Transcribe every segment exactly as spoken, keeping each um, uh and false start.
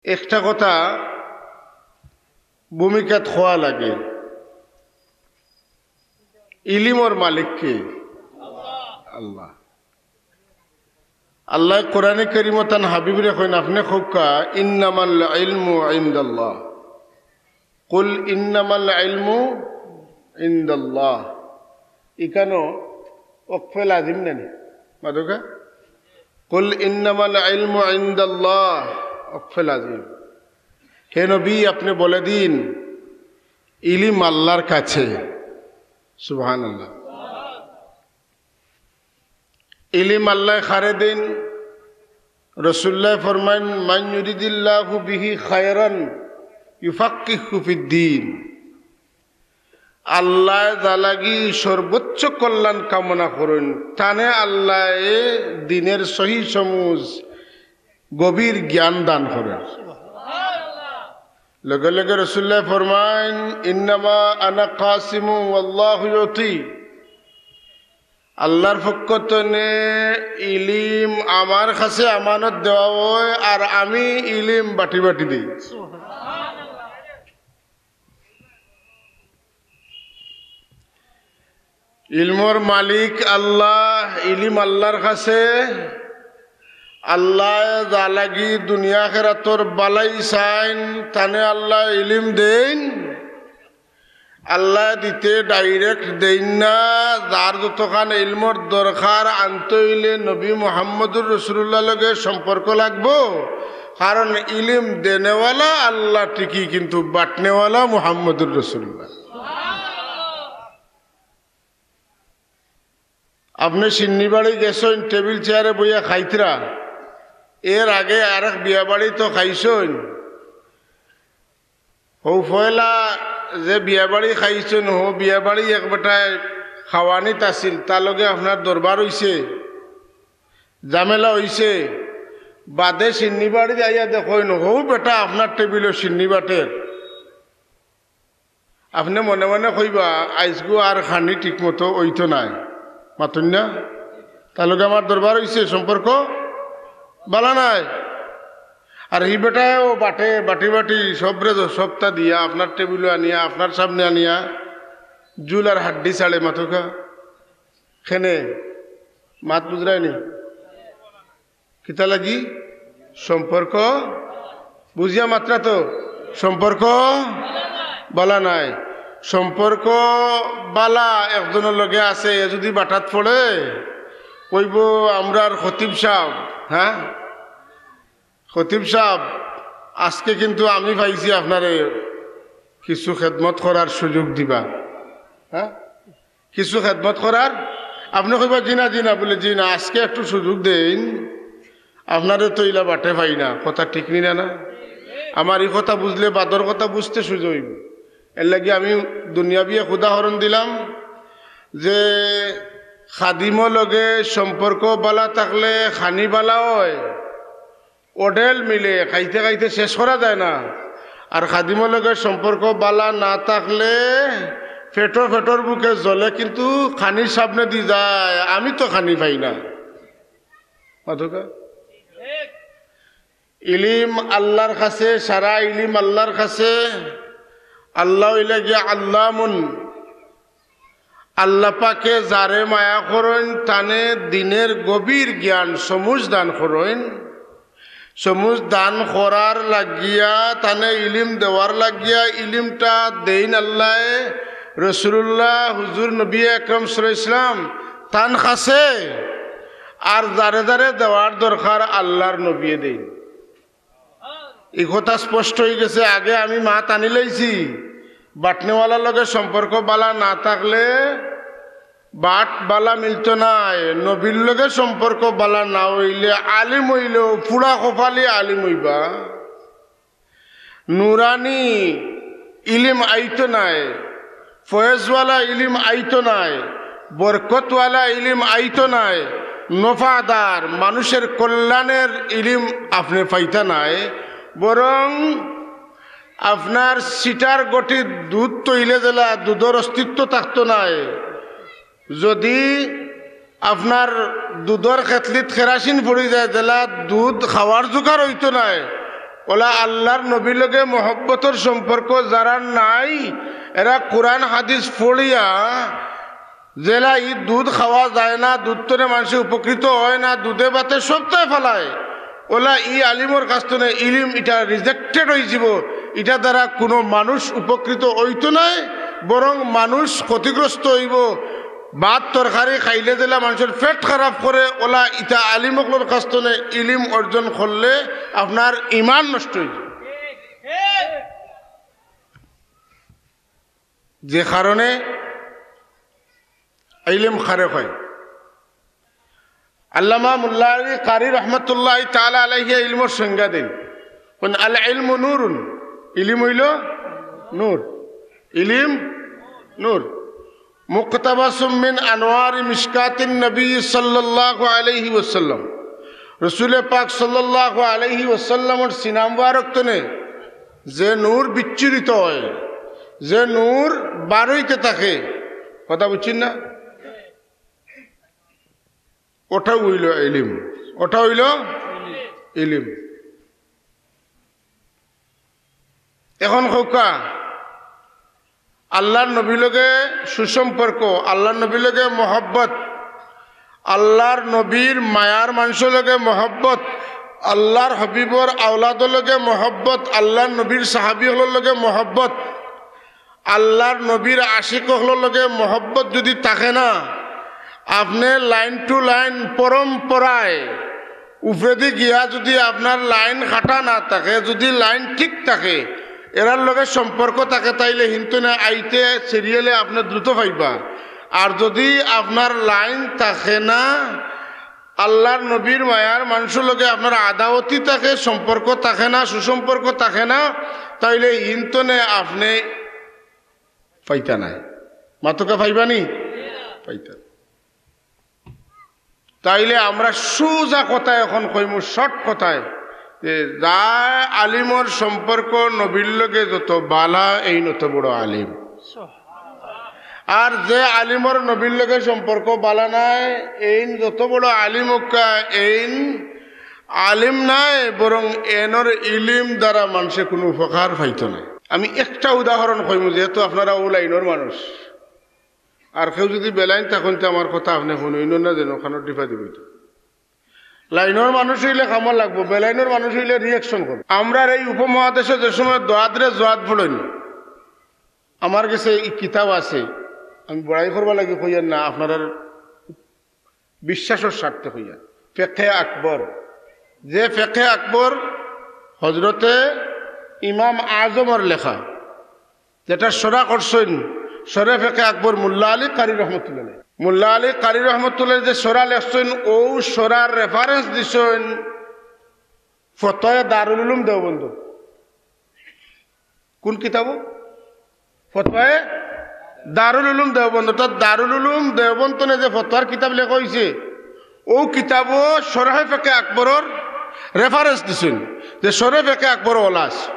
একটা কথা ভূমিকাত কওয়া লাগে, ইলিমর মালিক কে? আল্লাহ। আল্লায় কোরআনে করিমো তান হাবিবরে কইন, আপনে কউক্কা, "ইন্নামাল ইলমু ইনদাল্লাহ।" কুল ইন্নামাল ইলমু ইনদাল্লাহ। ইখানো ওকফে লাজিম নানি? মাতউক্কা। কুল ইন্নামাল ইলমু ইনদাল্লাহ, ওকফে লাজিম। হে নবী, আপনে বলে দিন, ইলিম আল্লাহর কাছে। সুবহানাল্লাহ। ইলিম আল্লায় কারে দেইন? রাসুলুল্লায় ফরমাইন, "মান ইউরিদিল্লাহু বিহি খায়রান ইউফাক্কিহু ফিদ্দিন।" আল্লায় যার লাগি সর্বোচ্চ কল্যাণ কামনা করইন, তানে আল্লায় দ্বীনর সহি সমুজ, গভীর জ্ঞান দান করইন। লগে লগে রাসুলুল্লায় ফরমাইন, "ইন্নামা আনা কাসিমু ওয়াল্লাহু ইউতি।" আল্লাহর পক্ষ তনে ইলিম আমার কাছে আমানত দেওয়া অয়, আর আমি ইলিম বাটি বাটি দেই। ইলমর মালিক আল্লাহ, ইলিম আল্লাহর কাছে। আল্লায় যার লাগি দুনিয়া আখেরাতর বালাই চাইন, তানে আল্লায় ইলিম দেইন। আল্লায় দিতে direct দেইন না, যার যতখান ইলমর দরকার আনতে অইলে নবী মুহাম্মদুর রাসুলুল্লাহর লগে সম্পর্ক লাগবো, কারণ ইলিম দেনেওয়ালা আল্লাহ ঠিকই, কিন্তু বাটনেওয়ালা মুহাম্মদুর রাসুলুল্লাহ। আপনে শিন্নি বাড়ি গেছইন, টেবিল চেয়ারে বইয়া খাইতরা, এর আগে আরেক বিয়া বাড়িত খাইছইন, হউ পয়লা যে বিয়া বাড়ি খাইছইন, হউ বিয়া বাড়ি এক বেটায় খাওয়ানিত আছিল, তার লগে আপনার দরবার অইছে, ঝামেলা অইছে, বাদে শিন্নি বাড়িত আইয়া দেখইন, হউ বেটা আপনার টেবিলো শিন্নি বাটের। আপনে মনে মনে কইবা, "আইজগু আর খানি ঠিক মতো অইতো নায়।" মাতইন না? তার লগে আমার দরবার অইছে, সম্পর্ক বালা নায়। আর হি বেটায়ও বাটে, বাটি বাটি সবরে য-, সবটা দিয়া আপনার টেবিলো আনিয়া, আপনার সামনে আনিয়া জুল আর হাড্ডি ছাড়ে। মাতউক্কা। কেনে? মাত বুঝরায়নি? কিতা লাগি? সম্পর্ক বুঝিয়া মাতরা তো, সম্পর্ক বালা নায়। সম্পর্ক বালা একজনর লগে আছে, এ যুদি বাটাত পড়ে, কইবো, "আমরার খতিব সাব, হ্যাঁ, খতিব সাব, আজকে কিন্তু আমি পাইছি আপনারে কিছু খেদমত করার সুযোগ দিবা।" হ্যাঁ, কিছু খেদমত করার। আপনে কইবা, "জি না, জি না।" বুলে, "জি না, আজকে একটু সুযোগ দেইন, আপনারে তো ইলা বাটে পাই না।" কথা ঠিক নি না, না? আমার ই কথা বুঝলে বাদর কথা বুঝতে সুযোগ অইবো। এর লাগি আমি দুনিয়াবি এক উদাহরণ দিলাম যে খাদিমর লগে সম্পর্ক বালা থাকলে খানি বালা অয়, অডেল মিলে, খাইতে খাইতে শেষ করা যায় না। আর খাদিমর লগে সম্পর্ক বালা না থাকলে পেটো পেটোর ভুকে জ্বলে, কিন্তু খানির সামনেদি যায়, আমি তো খানি পাই না। মাতউক্কা। ইলিম আল্লাহর কাছে, সারা ইলিম আল্লাহর কাছে। আল্লাহ অইলা গিয়া আল্লামুন। আল্লাহ পাকে যারে মায়া করইন, তানে দ্বীনর গভীর জ্ঞান, সমুজ দান করইন। সমুজ দান করার লাগিয়া, তানে ইলিম দেওয়ার লাগিয়া, ইলিমটা দেইন আল্লায় রাসুলুল্লাহ, হুজুর নবী আকরাম সাল্লাল্লাহু আলাইহি ওয়াসাল্লাম, তান কাছে। আর যারে যারে দেওয়ার দরকার, আল্লাহর নবীয়ে দেইন। ই কথা স্পষ্ট অইগেছে, আগে আমি মাত আনিলাইছি, বাটনেওয়ালার লগে সম্পর্ক বালা না থাকলে বাট বালা মিলতো নায়। নবীর লগে সম্পর্ক বালা না অইলে আলিম অইলেও পুড়া কপালি আলিম অইবা। নুরানি ইলিম আইতো নায়, ফয়েজওয়ালা ইলিম আইতো নায়, বরকতওয়ালা ইলিম আইতো নায়, নফাদার, মানুষের কল্যাণের ইলিম আপনে পাইতা নায়, বরং আপনার সিটার গটিত দুধ তইলে যেলা দুধর অস্তিত্ব থাকতো নায়। যুদি আপনার দুধর কেতলিত কেরাসিন পড়ি যায়, যেলা দুধ খাওয়ার জুগার অইতো নায়। অলা আল্লার নবীর লগে মহব্বতর সম্পর্ক যারার নাই, এরা কোরআন হাদিস পড়িয়া যেলা ই দুধ খাওয়া যায় না, দুধ তনে মানষে উপকৃত অয় না, দুধে ভাতে সবতায় ফালায়, অলা ই আলিমর কাছ তনে ইলিম ইটা rejected অইযিবো। ইটা দ্বারা কুনু মানুষ উপকৃত অইতো নায়, বরং মানুষ ক্ষতিগ্রস্ত অইবো। ভাত তরকারি খাইলে যেলা মানষর পেট খারাপ করে, অলা ইতা আলিম অকলর কাছ তনে ইলিম অর্জন করলে আপনার ইমান নষ্ট অইযিবো। যে কারণে ইলিম কারে কয়। আল্লামা মুল্লা আলী কারি রহমতুল্লাহি তাআলা আলাইহি ইলমর সংজ্ঞা দেইন, কইন, "আল ইলমু নূরুন", ইলিম অইলো নূর, ইলিম নূর। "মুক্তাবাসুম মিন আনওয়ারি মিশকাতিন নবী সাল্লাল্লাহু আলাইহি ওয়াসাল্লাম", রসুলে পাক সাল্লাল্লাহু আলাইহি ওয়াসাল্লামর সিনা মুবারক তনে যে নূর বিচ্ছুরিত অয়, যে নূর বারইতে থাকে, কথা বুঝছইন না? ওটা অইলো ইলিম, ওটা অইলো ইলিম। এখন কউক্কা, আল্লার নবীর লগে সুসম্পর্ক, আল্লার নবীর লগে মহব্বত, আল্লার নবীর মায়ার মানষর লগে মহব্বত, আল্লার হাবিবর আওলাদর লগে মহব্বত, আল্লার নবীর সাহাবী অকলর লগে মহব্বত, আল্লার নবীর আশিক অকলর লগে মহব্বত যুদি থাকে না, আপনে line to line পরম্পরায় উপরেদি গিয়া যুদি আপনার line কাটা না থাকে, যুদি line ঠিক থাকে, এরার লগে সম্পর্ক থাকে, তাইলে হিনতনে আইতে serial-এ আপনে দ্রুত পাইবা। আর যুদি আপনার line থাকে না, আল্লার নবীর মায়ার মানষর লগে আপনার আদাওতি থাকে, সম্পর্ক থাকে না, সুসম্পর্ক থাকে না, তাইলে হিনতনে আপনে পাইতা নায়। মাতউক্কা, পাইবা নি? পাইতা। তাইলে আমরা সোজা কথায় এখন কইমু, short কথায়, যে যা আলিমর সম্পর্ক নবীর লগে যত বালা, এইন অত বড় আলিম। আর যে আলিমর নবীর লগে সম্পর্ক বালা নায়, এইন যত বড় আলিম অউক্কা, এইন আলিম নায়, বরং এনর ইলিম দ্বারা মানষে কুনু উপকার পাইতো নায়। আমি একটা উদাহরণ কইমু, যেহেতু আপনারা অউ line-অর মানুষ, আর কেউ যুদি বেলাইন থাকইন তে আমার কথা আপনে হুনইন না, যেন কানো ডিফা দিবো। Line-অর মানুষ অইলে কামো লাগবো, বেলাইনর মানুষ অইলে reaction করবো। আমরার এই উপমহাদেশো যে সময় দোয়াদরে জোয়াদ পড়ইন, আমার গেছে ই কিতাব আছে, আমি বড়াই করবার লাগি কইয়ার না, আপনারার বিশ্বাসর স্বার্থে কইয়ার। ফেকহে আকবর, যে ফেকহে আকবর হজরতে ইমাম আজমর লেখা, যেটা শরা করছইন শরে ফেকহে আকবর মুল্লা আলী কারি রহমতুল্লাহ আলাইহি। মুল্লা আলী কারি রহমতুল্লাহ যে শরা লেখছইন, অউ শরার reference দিছইন ফতোয়ায়ে দারুল উলুম দেওবন্দ। কোন কিতাবো? ফতোয়ায়ে দারুল উলুম দেওবন্দ। অর্থাৎ দারুল উলুম দেওবন্দ তনে যে ফতোয়ার কিতাব লেখা অইছে, অউ কিতাবো শরহে ফেকহে আকবরর reference দিছইন, যে শরহে ফেকহে আকবরো অলা আছে।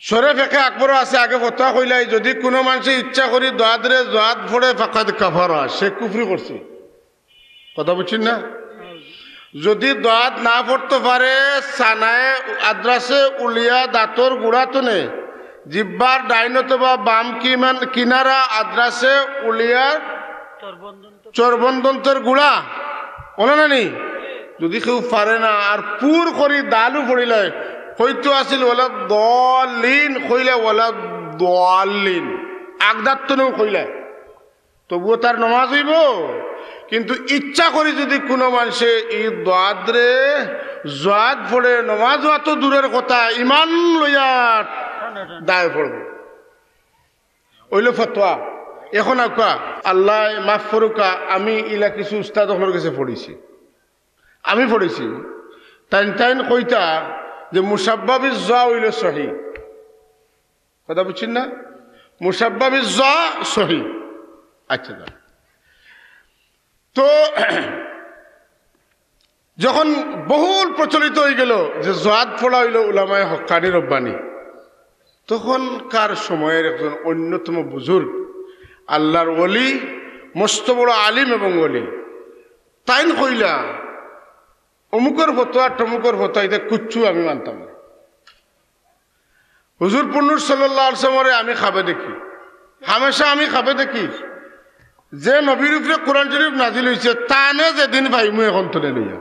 শরে ফেকহে আকবরো আছে, আগে ফতোয়া কইলাই, যুদি কুনু মানষে ইচ্ছা করি দোয়াদরে জোয়াদ পড়ে, ফাকাদ কাফারা, সে কুফরি করছে। কথা বুঝছইন না? যুদি দোয়াদ না পড়তো পারে, সানায়ে আদ্রাসে উলিয়া দাঁতর গুড়া তনে, জিব্বার ডাইন অথবা বাম কিমান-, কিনারা আদ্রাসে উলিয়ার চর্বণ দন্তর গুড়া, অলা না নি? যুদি কেউ পারে না, আর পুর করি দালু পড়িলায়, কইতো আছিল ওয়ালা দলিন, কইলা ওয়ালা দলিন, আগদার তনেও কইলা, তবুও তার নমাজ অইবো। কিন্তু ইচ্ছা করি যুদি কুনু মানষে ই দোয়াদরে জোয়াদ পড়ে, নমাজ অওয়া তো দূরের কথা, ইমান লইয়া দায় পড়বো। অইলো ফতোয়া। এখন আউক্কা, আল্লায় মাফ করউক্কা, আমি ইলা কিছু উস্তাদ অকলর গেছে পড়ছি, আমি পড়ছি। তাইন, তাইন কইতা যে মুসাব্বাবিজ জা অইলো সহি। কথা বুঝছইন না? মুসাব্বাবিজ জা সহি। আচ্ছা, যাক। তো যখন বহুল প্রচলিত অইগেলো যে জোয়াদ পড়া অইলো উলামায়ে হক্কানি রব্বানি, তখনকার সময়র একজন অন্যতম বুজুর্গ, আল্লার ওলি, মস্ত বড় আলিম এবং ওলি, তাইন কইলা অমুকর ফতোয়া, টমুকর ফতোয়া, ইতা কুচ্ছু আমি মানতাম না। হুজুর পুরনুর সাল্লাল্লাহু আলাইহি ওয়াসাল্লামরে আমি খাবে দেখি, হামেশা আমি খাবে দেখি। যে নবীর উপরে কোরআন শরীফ নাজিল অইছে, তানে যেদিন পাইমু অখন থনে লইয়া,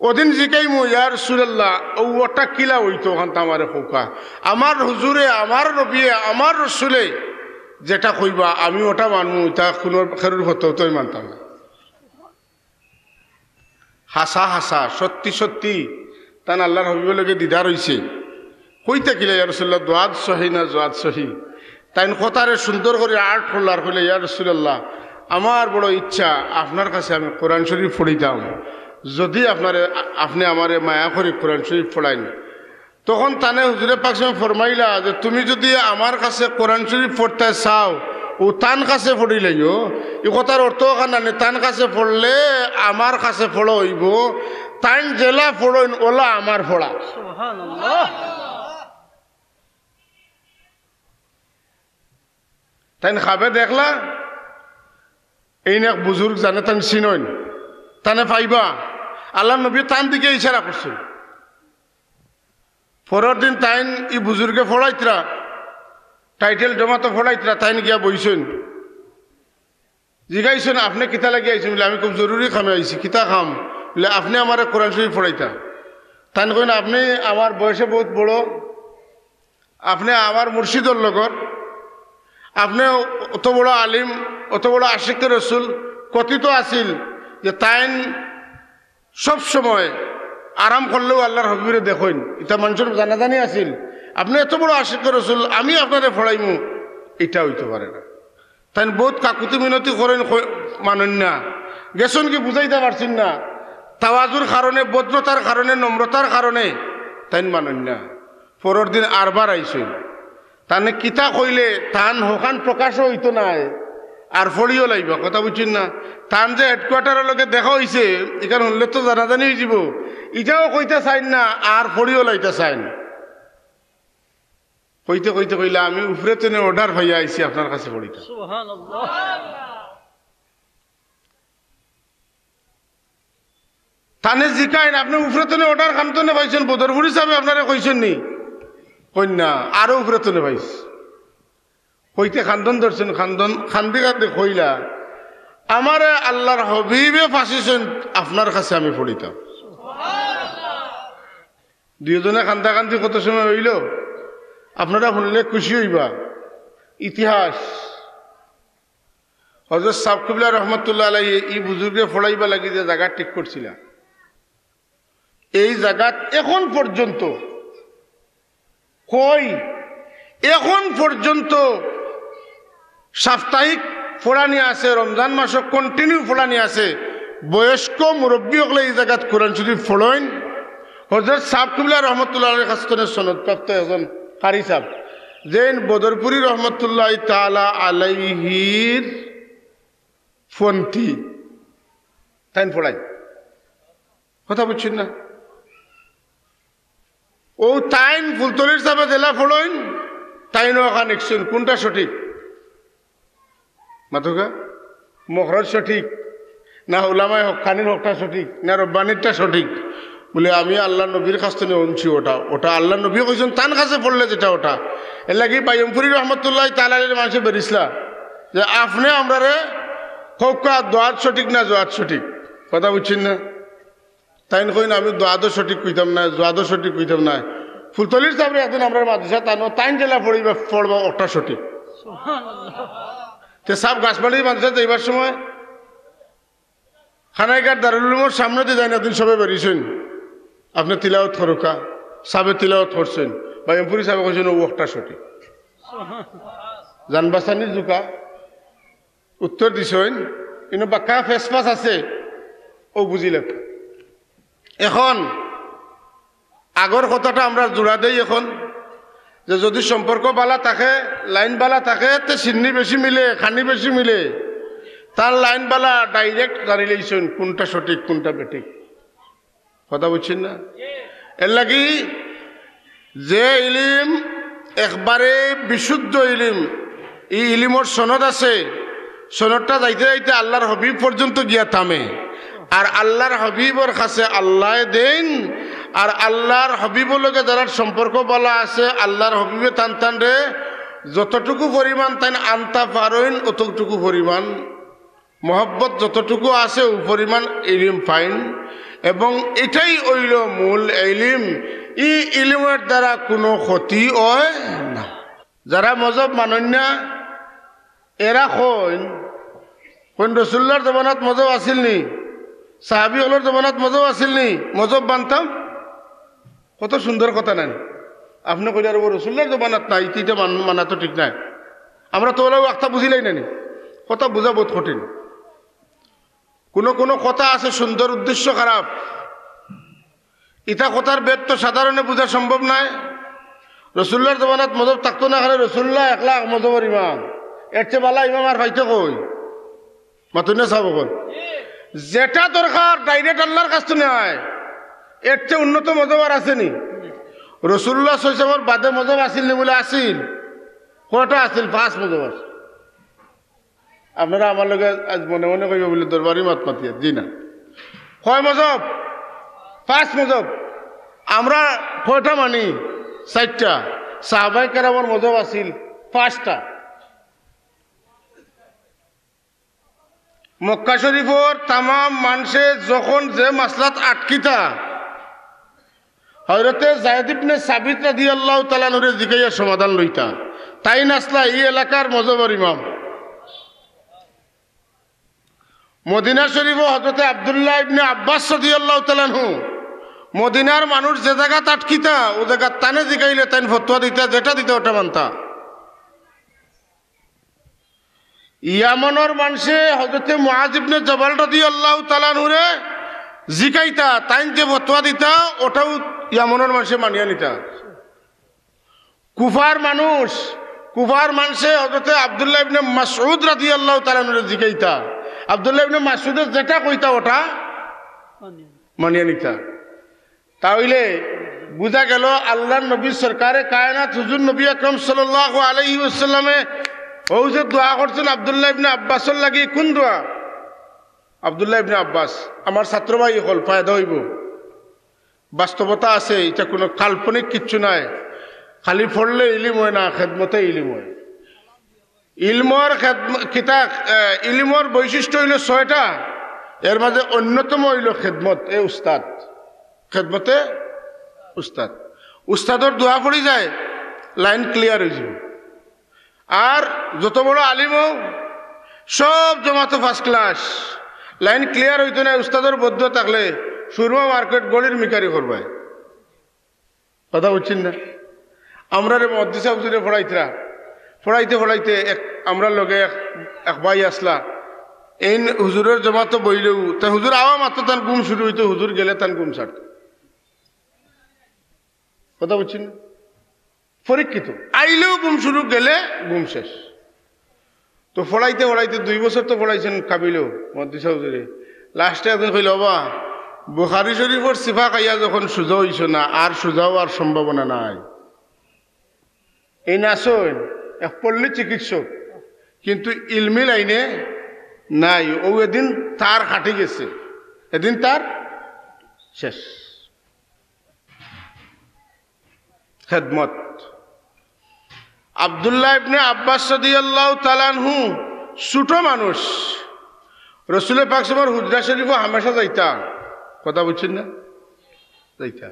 অদিন জিকাইমু, "ইয়া রাসূলুল্লাহ, অউ অটা কিলা অইতো, অখানতা আমারে কউক্কা। আমার হুজুরে, আমার নবীয়ে, আমার রসুলে যেটা কইবা, আমি অটা মানমু, ইতা কুনু কেউর ফতোয়া তো আমি মানতাম না।" হাছা হাছা, সত্যি সত্যি, তান আল্লাহর হাবিবর লগে দিদার অইছে। কইতা কিলা, "ইয়া রাসূলুল্লাহ, দোয়াত সহি না জোয়াত সহি?" তাইন কথারে সুন্দর করি আর্ট করলা আর কইলা, "ইয়া রাসূলুল্লাহ, আমার বড় ইচ্ছা আপনার কাছে আমি কোরআন শরীফ পড়িতাম, যদি আপনারে, আপনে আমারে মায়া করি কোরআন শরীফ পড়াইন।" তখন তানে হুজুরে পাক সাল্লাম ফরমাইলা যে, "তুমি যদি আমার কাছে কোরআন শরীফ পড়তায় চাও, অউ তান কাছে পড়িলাইও।" ই কথার অর্থ অখান নানি, তান কাছে পড়লে আমার কাছে পড়া অইবো, তাইন যেলা পড়ইন অলা আমার পড়া। সুবহানাল্লাহ। তাইন খাবে দেখলা, এইন এক বুজুর্গ জানে, তাইন চিনইন, তানে পাইবা, আল্লাহর নবী তান দিকে ইশারা করছইন। পরর দিন তাইন ই বুজুর্গে পড়াইতরা, টাইটেল জমাতো পড়াইতরা, তাইন গিয়া বইছইন। জিগাইছইন, "আপনে কিতা লাগি আইছইন?" বুলে, "আমি খুব জরুরি কামে আইছি।" "কিতা কাম?" বুলে, "আপনে আমারে কোরআন শরীফ পড়াইতা।" তাইন কইন, "আপনে আমার বয়সে বউত বড়, আপনে আমার মুর্শিদর লগর, আপনে অত বড় আলিম, অত বড় আশিকে রসুল, কথিত আছিল যে তাইন সব সময় আরাম করলেও আল্লাহর হাবিবরে দেখইন, ইতা মানষর জানাজানি আছিল। আপনে অত বড় আশিকে রসুল, আমি আপনারে পড়াইমু, ইটা অইতো পারে না।" তাইন বউত কাকুতি মিনতি করইন, কই-, মানইন না। গেছইন গি বুঝাইতা পারছইন না। তাওয়াজুর কারণে, ভদ্রতার কারণে, নম্রতার কারণে তাইন মানইন না। পরর দিন আরবার আইছইন। তানে কিতা কইলে তান হকখান প্রকাশও অইতো নায়, আর পড়িও লাইবা, কথা বুঝছইন না? তান যে হেডকোয়ার্টারর লগে দেখা অইছে, ইখান হুনলে তো জানাজানি অইযিবো। ইটাও কইতা চাইন না, আর পড়িও লাইতা চাইন। কইতে কইতে কইলা, "আমি উপরে তনে অর্ডার পাইয়া আইছি আপনার কাছে পড়িতা।" সুবহানাল্লাহ। তানে জিকাইন, "আপনে উপরে তনে অর্ডার কান তনে পাইছইন, বদরপুরি সাবে আপনারে কইছইন নি?" কইন না, "আরো উপরে তনে পাইছি।" কইতে কান্দন ধরছইন, কান্দন, কান্দি কান্দি কইলা, "আমারে আল্লাহর হাবিবে পাঠাইছইন, আপনার কাছে আমি পড়িতাম।" দুইজনে কান্দাকান্দি কত সময় অইলো, আপনারা হুনলে খুশি অইবা। ইতিহাস, হযরত সাব কিবলা রহমতুল্লাহ আলাইহি ই বুজুর্গে পড়াইবার লাগি যে জাগা ঠিক করছিলা, এই জাগাত এখন পর্যন্ত কই, এখন পর্যন্ত সাপ্তাহিক পড়ানি আছে, রমজান মাসো continue পড়ানি আছে। বয়স্ক মুরব্বি অকলে ই জাগাত কোরআন শরীফ পড়ইন। হযরত সাব কিবলা রহমতুল্লাহ আলাইহির কাছ তনে সনদপ্রাপ্ত একজন কারি সাব, যেইন বদরপুরি রহমতুল্লাহ তাআলা আলাইহির পন্থী, তাইন পড়াইন। কথা বুঝছইন না? অউ তাইন ফুলতলির সাবে যেলা পড়ইন, তাইনও অখান ইকছইন, কুনটা সঠিক? মাতউক্কা, মখরজ সঠিক, না উলামায়ে হক্কানির হকটা সঠিক, না রব্বানিরটা সঠিক? বুলে, "আমি আল্লাহর নবীর কাছ তনে হুনছি অটা, অটা আল্লাহর নবী কইছইন, তান কাছে পড়লে যেটা অটা।" এরলাগি বায়ুমপুরি রহমতুল্লাহ তাআলা আলাইহির মানষে বেরিছলা যে, "আপনে আমরারে কউক্কা দোয়াত সঠিক না জোয়াত সঠিক?" কথা বুঝছইন না? তাইন কইন, "আমি দোয়াদও সঠিক কইতাম নায়, জোয়াদও সঠিক কইতাম নায়।" ফুলতলির সাবরে একদিন আমরার মাদ্রাসাত আনো, তাইন যেলা পড়িবা, পড়বা অটা সঠিক। তে সাব গাছবাড়ি মাদ্রাসাত যাইবার সময় কানাইঘাট দারুল উলুমর সামনেদি যাইন, একদিন সবে বেরিছইন, "আপনে তিলাওত করউক্কা।" সাবে তিলাওত করছইন, বায়ুমপুরি সাবে কইছইন, "অউ অটা সঠিক।" জান বাচানির জুকা উত্তর দিছইন, ইনো বাক্কা ফেসফাস আছে, অউ বুঝিলাউক্কা। এখন আগর কথাটা আমরা জুড়া দেই এখন, যে যদি সম্পর্ক বালা থাকে, লাইন বালা থাকে, তে চিন্নি বেশি মিলে, খানি বেশি মিলে। তান লাইন বালা, direct জানিলাইছইন কুনটা সঠিক, কুনটা বেঠিক। কথা বুঝছইন না? এরলাগি যে ইলিম একবারে বিশুদ্ধ ইলিম, ই ইলিমর সনদ আছে, সনদটা যাইতে যাইতে আল্লাহর হাবিব পর্যন্ত গিয়া থামে। আর আল্লাহর হাবিবর কাছে আল্লায় দেইন। আর আল্লাহর হাবিবর লগে যারার সম্পর্ক ভালা আছে, আল্লাহর হাবিবে তান তানরে যতটুকু পরিমাণ তাইন আনতা পারইন, অতটুকু পরিমাণ মহব্বত যতটুকু আছে, অউ পরিমাণ ইলিম পাইন। এবং ইটাই অইলো মূল ইলিম। ই ইলিমর দ্বারা কুনু ক্ষতি অয় না। যারা মজহব মানইন না, এরা কইন, কইন, "রসুলুল্লাহর জমানাত মজহব আছিল নি? সাহাবি অকলর জমানাত মজহব আছিল নি? মজহব মানতাম।" কত সুন্দর কথা নানি? আপনে কইলা, "ও রসুলুল্লাহর জমানাত নাই, ইতা, ইতা মান-, মানা তো ঠিক নায়।" আমরা তো অলাউ আখতা বুঝিলাই নানি? কথা বুঝা বউত কঠিন। কুনু কুনু কথা আছে সুন্দর, উদ্দেশ্য খারাপ। ইতা কথার ভেদ তো সাধারণে বুঝা সম্ভব নায়। রসুলুল্লাহর জমানাত মজহব থাকতো না, খালি রসুলুল্লাহ একলা মজহবর ইমাম। এর চেয়ে ভালা ইমাম আর পাইতো কই? মাতুন না সাব অকল। যেটা দরকার direct আল্লাহর কাছ থনে আয়, এর চেয়ে উন্নত মজহব আর আছে নি? রসুলুল্লাহ সাল্লাল্লাহু আলাইহি ওয়াসাল্লামর বাদে মজহব আছিল নি? বুলে আছিল। কয়টা আছিল? পাঁচ মজহব আছে। আপনারা আমার লগে আইজ মনে মনে কইবা বুলে দরবারি মাত মাতিয়ার, জি না। কয় মজহব? পাঁচ মজহব। আমরা কয়টা মানি? চাইরটা। সাহাবায়ে কেরামর মজহব আছিল পাঁচটা। মক্কা শরীফর তামাম মানষে যখন যে মাসলাত আটকিতা, হযরতে যায়েদ ইবনে সাবিত রাদিয়াল্লাহু তাআলা আনহুরে জিকাইয়া সমাধান লইতা। তাইন আছলা ই এলাকার মজহবর ইমাম। মদিনা শরীফো হযরতে আব্দুল্লাহ ইবনে আব্বাস রাদিয়াল্লাহু তাআলা আনহু, মদিনার মানুষ যে জাগাত আটকিতা, অউ জাগাত তানে জিকাইলে তাইন ফতোয়া দিতা, যেটা দিতা ওটা মানতা। ইয়ামনর মানষে হযরতে মুআজ ইবনে জবাল রাদিয়াল্লাহু তাআলা আনহুরে জিকাইতা, তাইন যে ফতোয়া দিতা, ওটাও ইয়ামনর মানষে মানিয়া নিতা। কুফার মানুষ, কুফার মানষে হযরতে আব্দুল্লাহ ইবনে মাসউদ রাদিয়াল্লাহু তাআলা আনহুরে জিকাইতা, আব্দুল্লাহ ইবনে মাসউদে যেটা কইতা, ওটা মানিয়া নিতা। তা অইলে বুঝা গেল, আল্লাহর নবী সরকারে কায়নাত হুজুর নবী আকরাম সাল্লাল্লাহু আলাইহি ওয়াসাল্লামে অউ যে দোয়া করছইন আব্দুল্লাহ ইবনে আব্বাসর লাগি, কুন দোয়া? আব্দুল্লাহ ইবনে আব্বাস, আমার ছাত্র ভাই অকল, ফায়দা অইবো। বাস্তবতা আছে, ইটা কুনু কাল্পনিক কিচ্ছু নায়। খালি পড়লে ইলিম অয় না, খেদমতে ইলিম অয়। ইলমর খেদম-, কিতা, এ, ইলমর বৈশিষ্ট্য অইলো ছয়টা, এর মাঝে অন্যতম অইলো খেদমত, এ উস্তাদ। খেদমতে উস্তাদ। উস্তাদর দোয়া পড়ি যায়, line clear অইযিবো। আর যত বড় আলিম অউক, সব জমাতো first class, line clear অইতো নায়, উস্তাদর বদদোয়া থাকলে সুরমা market গলির মিকারি করবায়। কথা বুঝছইন না? আমরারে মুহাদ্দিস সাব হুজুরে পড়াইতরা, পড়াইতে পড়াইতে এক, আমরার লগে এক, এক ভাই আছলা, এইন হুজুরর জমাতো বইলেউ, তে হুজুর আওয়া মাত্র তান ঘুম শুরু অইতো, হুজুর গেলে তান ঘুম ছাড়তো। কথা বুঝছইন না? পরীক্ষিত, আইলেউ ঘুম শুরু, গেলে ঘুম শেষ। তো পড়াইতে পড়াইতে দুই বছর তো পড়াইছইন কামিলেউ, মুহাদ্দিস সাব হুজুরে। Last-এ একদিন কইলা, "ওবা, বুখারী শরীফর ছিফা খাইয়া যখন সুজা অইছো না, আর সুজা অওয়ার সম্ভাবনা নাই।" এইন আছইন এক পল্লী চিকিৎসক, কিন্তু ইলমি line-এ নাই। অউ এদিন তার কাটি গেছে, এদিন তার শেষ। খেদমত। আব্দুল্লাহ ইবনে আব্বাস রাদিয়াল্লাহু তাআলা আনহু ছোট মানুষ, রসুলে পাক সাল্লাল্লাহু আলাইহি ওয়াসাল্লামর হুজরা শরীফো হামেশা যাইতা। কথা বুঝছইন না? যাইতা।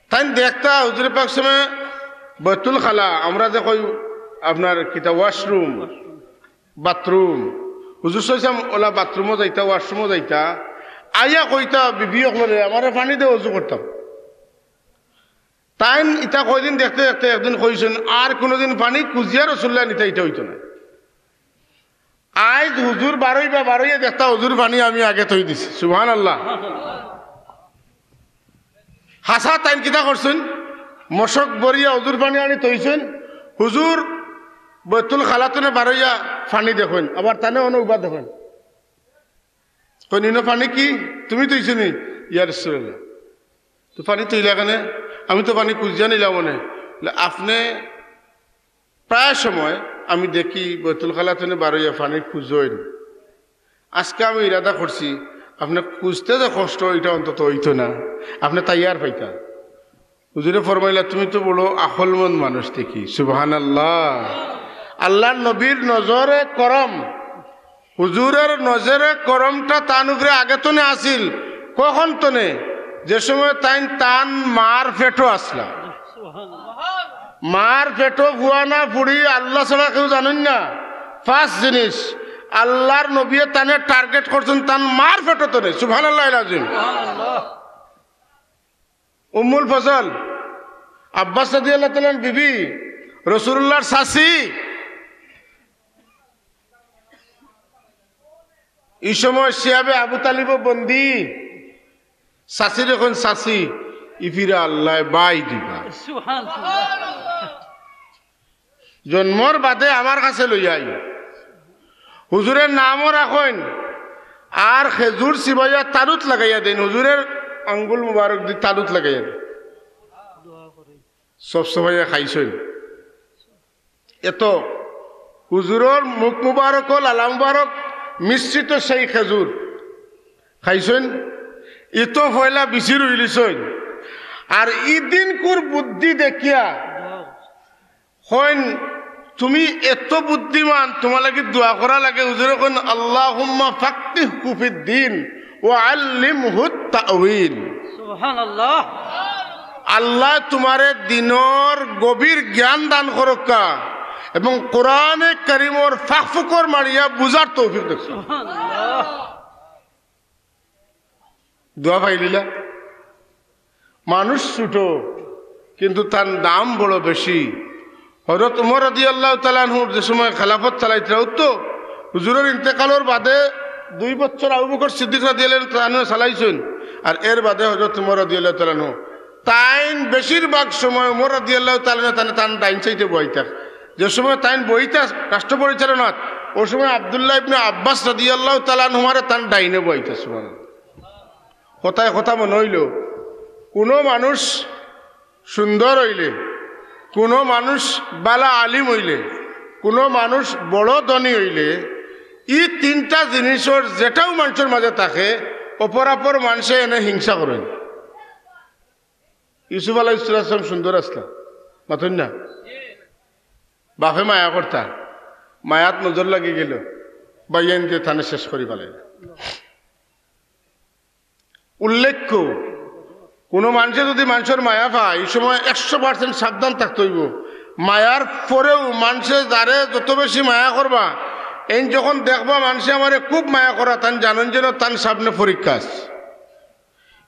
তাইন দেখতা হুজুরে পাক সাল্লাল্লাহু আলাইহি ওয়াসাল্লামে বাইতুল খালা, আমরা যে কই আপনার কিতা washroom, bathroom, হুজুর সাল্লাল্লাহু আলাইহি ওয়াসাল্লাম ওলা bathroom-ও যাইতা, washroom-ও যাইতা, আইয়া কইতা বিবি অকলরে, "আমারে পানি দেও, অজু করতাম।" তাইন ইতা কয়দিন দেখতে দেখতে একদিন কইছইন, "আর কুনুদিন পানি খুজিয়া রসুলুল্লায় নিতা, ইটা অইতো নায়।" আইজ হুজুর বারইবা, বারইয়া দেখতা হুজুর পানি আমি আগে থই দিছি। সুবহানাল্লাহ। হাছা তাইন কিতা করছইন? মশক ভরিয়া হুজুর পানি আনি থইছইন। হুজুর বাইতুল খালা থনে বারইয়া পানি দেখইন, আবার তানে অনো উবা দেখইন। কইন, "ইনো পানি কি? তুমি থইছো নি?" "ইয়া রাসুলুল্লাহ।" "তো পানি থইলা কেনে?" "আমি তো পানি খুজিয়া নিলাম অনে।" বলে, "আপনে প্রায় সময় আমি দেখি বাইতুল খালা থনে বারইয়া পানি খুজইন। আজকে আমি ইরাদা করছি, আপনে খুঁজতে যে কষ্ট, ইটা অন্তত অইতো না, আপনে তাইয়ার পাইতা। হুজুরে ফরমাইলা, "তুমি তো বড় আকলমন্দ মানুষ দেখি।" সুবহানাল্লাহ। আল্লাহর নবীর নজরে করম, হুজুরের নজরে করমটা তান উপরে আগে তনে আছিল। কখন তনে? যে সময় তাইন তান মার পেটো আছলা। মার পেটো ফুয়া না ফুড়ি আল্লাহ ছাড়া কেউ জানইন না। পাঁচ জিনিস আল্লাহর নবীয়ে তানে টার্গেট করছইন তান মার পেটো তনে। সুবহানাল্লাহ আজিম। উম্মুল ফজল, আব্বাস রাদিয়াল্লাহু তাআলা আনহুর বিবি, রাসূলুল্লাহর চাচি। ই সময় শিয়াবে আবু তালিবও বন্দি। চাচিরে কইন, "চাচি, ইফিরে আল্লায় বাই দিবা।" সুবহানাল্লাহ। জন্মর বাদে আমার কাছে লইয়া আইও। হুজুরের নামও রাখইন, আর খেজুর চিবাইয়া তালুত লাগাইয়া দেইন। হুজুরের আঙ্গুল মুবারক দি তালুত লাগাইয়া দেইন। সব সবাইয়া খাইছইন। এত হুজুরর মুখ মুবারক, লালা মুবারক মিশ্রিত সেই খেজুর খাইছইন। ইতো পয়লা বিচি রইলিছইন। আর ই দিনকুর বুদ্ধি দেখিয়া কইন, "তুমি এত বুদ্ধিমান, তুমার লাগি দোয়া করা লাগে।" হুজুরে কইন, "আল্লাহুম্মা ফাক্কিহহু ফিদ্দীন ওয়া আল্লিমহুত তাউইল।" সুবহানাল্লাহ। আল্লাহ তুমারে দিনর গভীর জ্ঞান দান করউক্কা এবং কোরআনে কারীমর ফাঁক ফুকর মারিয়া বুঝার তৌফিক দেউক্কা। সুবহানাল্লাহ। দোয়া পাইলিলা। মানুষ ছোট, কিন্তু তার দাম বড় বেশি। হযরত উমর রাদিয়াল্লাহু তাআলা আনহুর যে সময় খেলাফত চালাইতরা, অউ তো হুজুরর ইন্তেকালর বাদে দুই বছর আবু বকর সিদ্দিক রাদিয়াল্লাহু তাআলা আনহু চালাইছইন, আর এর বাদে হযরত উমর রাদিয়াল্লাহু তাআলা আনহু। তাইন বেশিরভাগ সময় উমর রাদিয়াল্লাহু তাআলা আনহু তান, তান ডাইন সাইডে বইতা। যে সময় তাইন বইতা রাষ্ট্র পরিচালনাত, অউ সময় আব্দুল্লাহ ইবনে আব্বাস রাদিয়াল্লাহু তাআলা আনহুমারে তান ডাইনে বইতা। সুবহানাল্লাহ। কথায় কথা মনো অইলো, কুনু মানুষ সুন্দর অইলে, কুনু মানুষ বালা আলিম অইলে, কুনু মানুষ বড় ধনী অইলে, ই তিনটা জিনিসর যেটাউ মানষর মাঝে থাকে, অপরাপর মানষে এনে হিংসা করইন। ইউসুফ আলাইহিস সালাম সুন্দর আছলা, মাতইন না? বাপে মায়া করতা, মায়াত নজর লাগি গেল, বাইয়াইন্তে তানে শেষ করি ফালাইলা। উল্লেখ্য, কুনু মানষে যুদি মানষর মায়া পায়, ই সময় একশো percent সাবধান থাকতে অইবো। মায়ার পরেউ মানষে যারে যত বেশি মায়া করবা, এইন যখন দেখবা মানষে আমারে খুব মায়া করা, তান জানইন যেন তান সামনে পরীক্ষা আছে।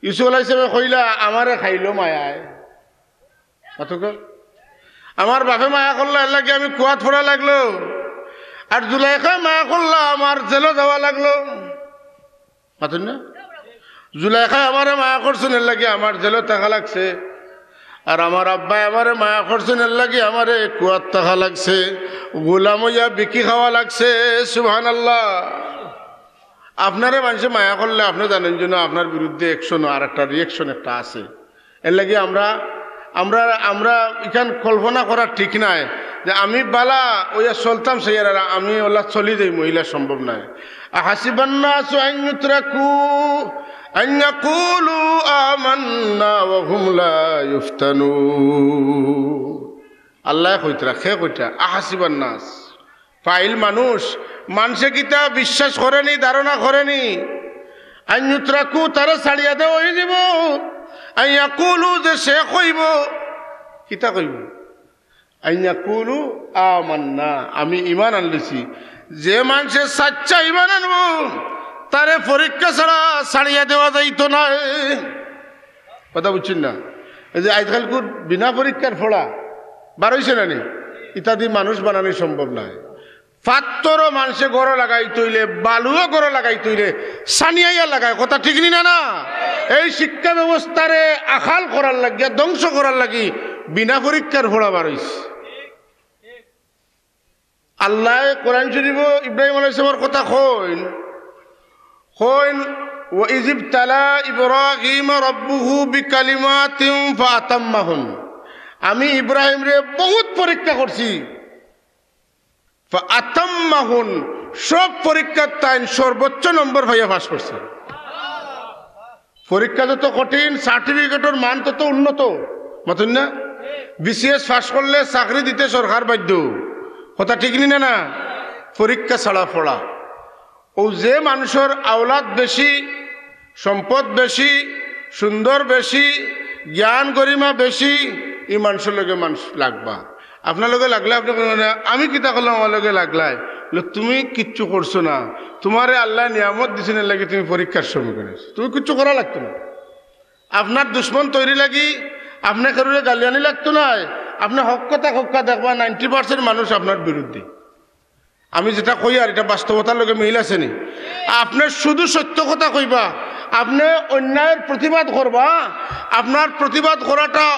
ইউসুফ আলাইহিস সালামে কইলা, "আমারে খাইলো মায়ায়।" মাতউক্কা? "আমার বাপে মায়া করলা, এর লাগি আমি কুয়াত পড়া লাগলো। আর জুলাইখায় মায়া করলা, আমার জেলো যাওয়া লাগলো।" মাতইন না? "জুলাইখায় আমারে মায়া করছইন, এর লাগি আমার জেলো থাকা লাগছে। আর আমার আব্বায় আমারে মায়া করছইন, এর লাগি আমারে কুয়াত থাকা লাগছে। গোলাম অইয়া বিকি খাওয়া লাগছে।" সুবহানাল্লাহ। আপনারে মানষে মায়া করলে আপনে জানইন যেন আপনার বিরুদ্ধে action আর একটা reaction একটা আছে। এর লাগি আমরা, আমরা, আমরা ইখান কল্পনা করা ঠিক নায় যে আমি বালা অইয়া চলতাম, সেই আর আমি অলা চলি যাইমু, ইলা সম্ভব নায়। আহাসিবান নাসু আন ইউতরাকু আন ইয়াকুলু আমান্না ওয়া হুম লা ইফতানুন। আল্লায় কইতরা, কে কইতরা? আহাসিবান নাস। ফাইল মানুষ, মানষে কিতা বিশ্বাস করেনি, ধারণা করেনি? আন ইউতরাকু, তারে ছাড়িয়া দেওয়া অইযিবো। আন ইয়াকুলু, যে সে কইবো, কিতা কইবো? আন ইয়াকুলু আমান্না, আমি ঈমান আনলিছি। যে মানষে সাচ্চা ঈমান আনবো, তারে পরীক্ষা ছাড়া ছাড়িয়া দেওয়া যাইতো নায়। কথা বুঝছইন না? এই যে আজকালকুর বিনা পরীক্ষার ফড়া বার অইছে না নি? ইতাদি মানুষ বানানি সম্ভব নায়। পাত্থরও মানষে ঘরো লাগাইতো অইলে, বালুও ঘরো লাগাইতো অইলে, ছানিয়াইয়া লাগায়। কথা ঠিক নি না, না? এই শিক্ষা ব্যবস্থারে আকাল করার লাগিয়া, ধ্বংস করার লাগি বিনা পরীক্ষার ফড়া বার অইছে। আল্লায় কোরআন শরীফো ইব্রাহিম আলাইহিস সালামর কথা কইন, কইন, "ওয়া ইজ ইবতালা ইব্রাহিমা রাব্বুহু বিকালিমাতিন ফাআতাম্মাহুন।" আমি ইব্রাহিমরে বহুত পরীক্ষা করছি। ফাআতাম্মাহুন, সব পরীক্ষাত তাইন সর্বোচ্চ নম্বর পাইয়া পাস করছে। পরীক্ষা যত কঠিন, সার্টিফিকেটর মান তত উন্নত। মাতুন না? বিসিএস পাস করলে চাকরি দিতে সরকার বাধ্য। কথা ঠিক নি না? না, পরীক্ষা ছাড়া পড়া। ও যে মানুষর আওলাদ বেশি, সম্পদ বেশি, সুন্দর বেশি, জ্ঞান গরিমা বেশি, ই মানুষর লগে মানুষ লাগবা। আপনার লগে লাগলে আপনি কইবেন, "আমি কিতা করলাম, আমার লগে লাগলায়?" বলে, "তুমি কিচ্ছু করছো না, তোমারে আল্লায় নিয়ামত দিছেন, এর লাগি তুমি পরীক্ষার সম্মুখীন হইছো, তুমি কিচ্ছু করা লাগতো না।" আপনার দুশমন তৈরি লাগি আপনি কেউরে গালিয়ানি লাগতো নায়। আপনি হক কথা কউক্কা, দেখবা নাইনটি পার্সেন্ট মানুষ আপনার বিরুদ্ধে। আমি যেটা কইয়ার, এটা বাস্তবতার লগে মিল আছে নি? আপনি শুধু সত্য কথা কইবা, আপনি অন্যায়ের প্রতিবাদ করবা। আপনার প্রতিবাদ করাটা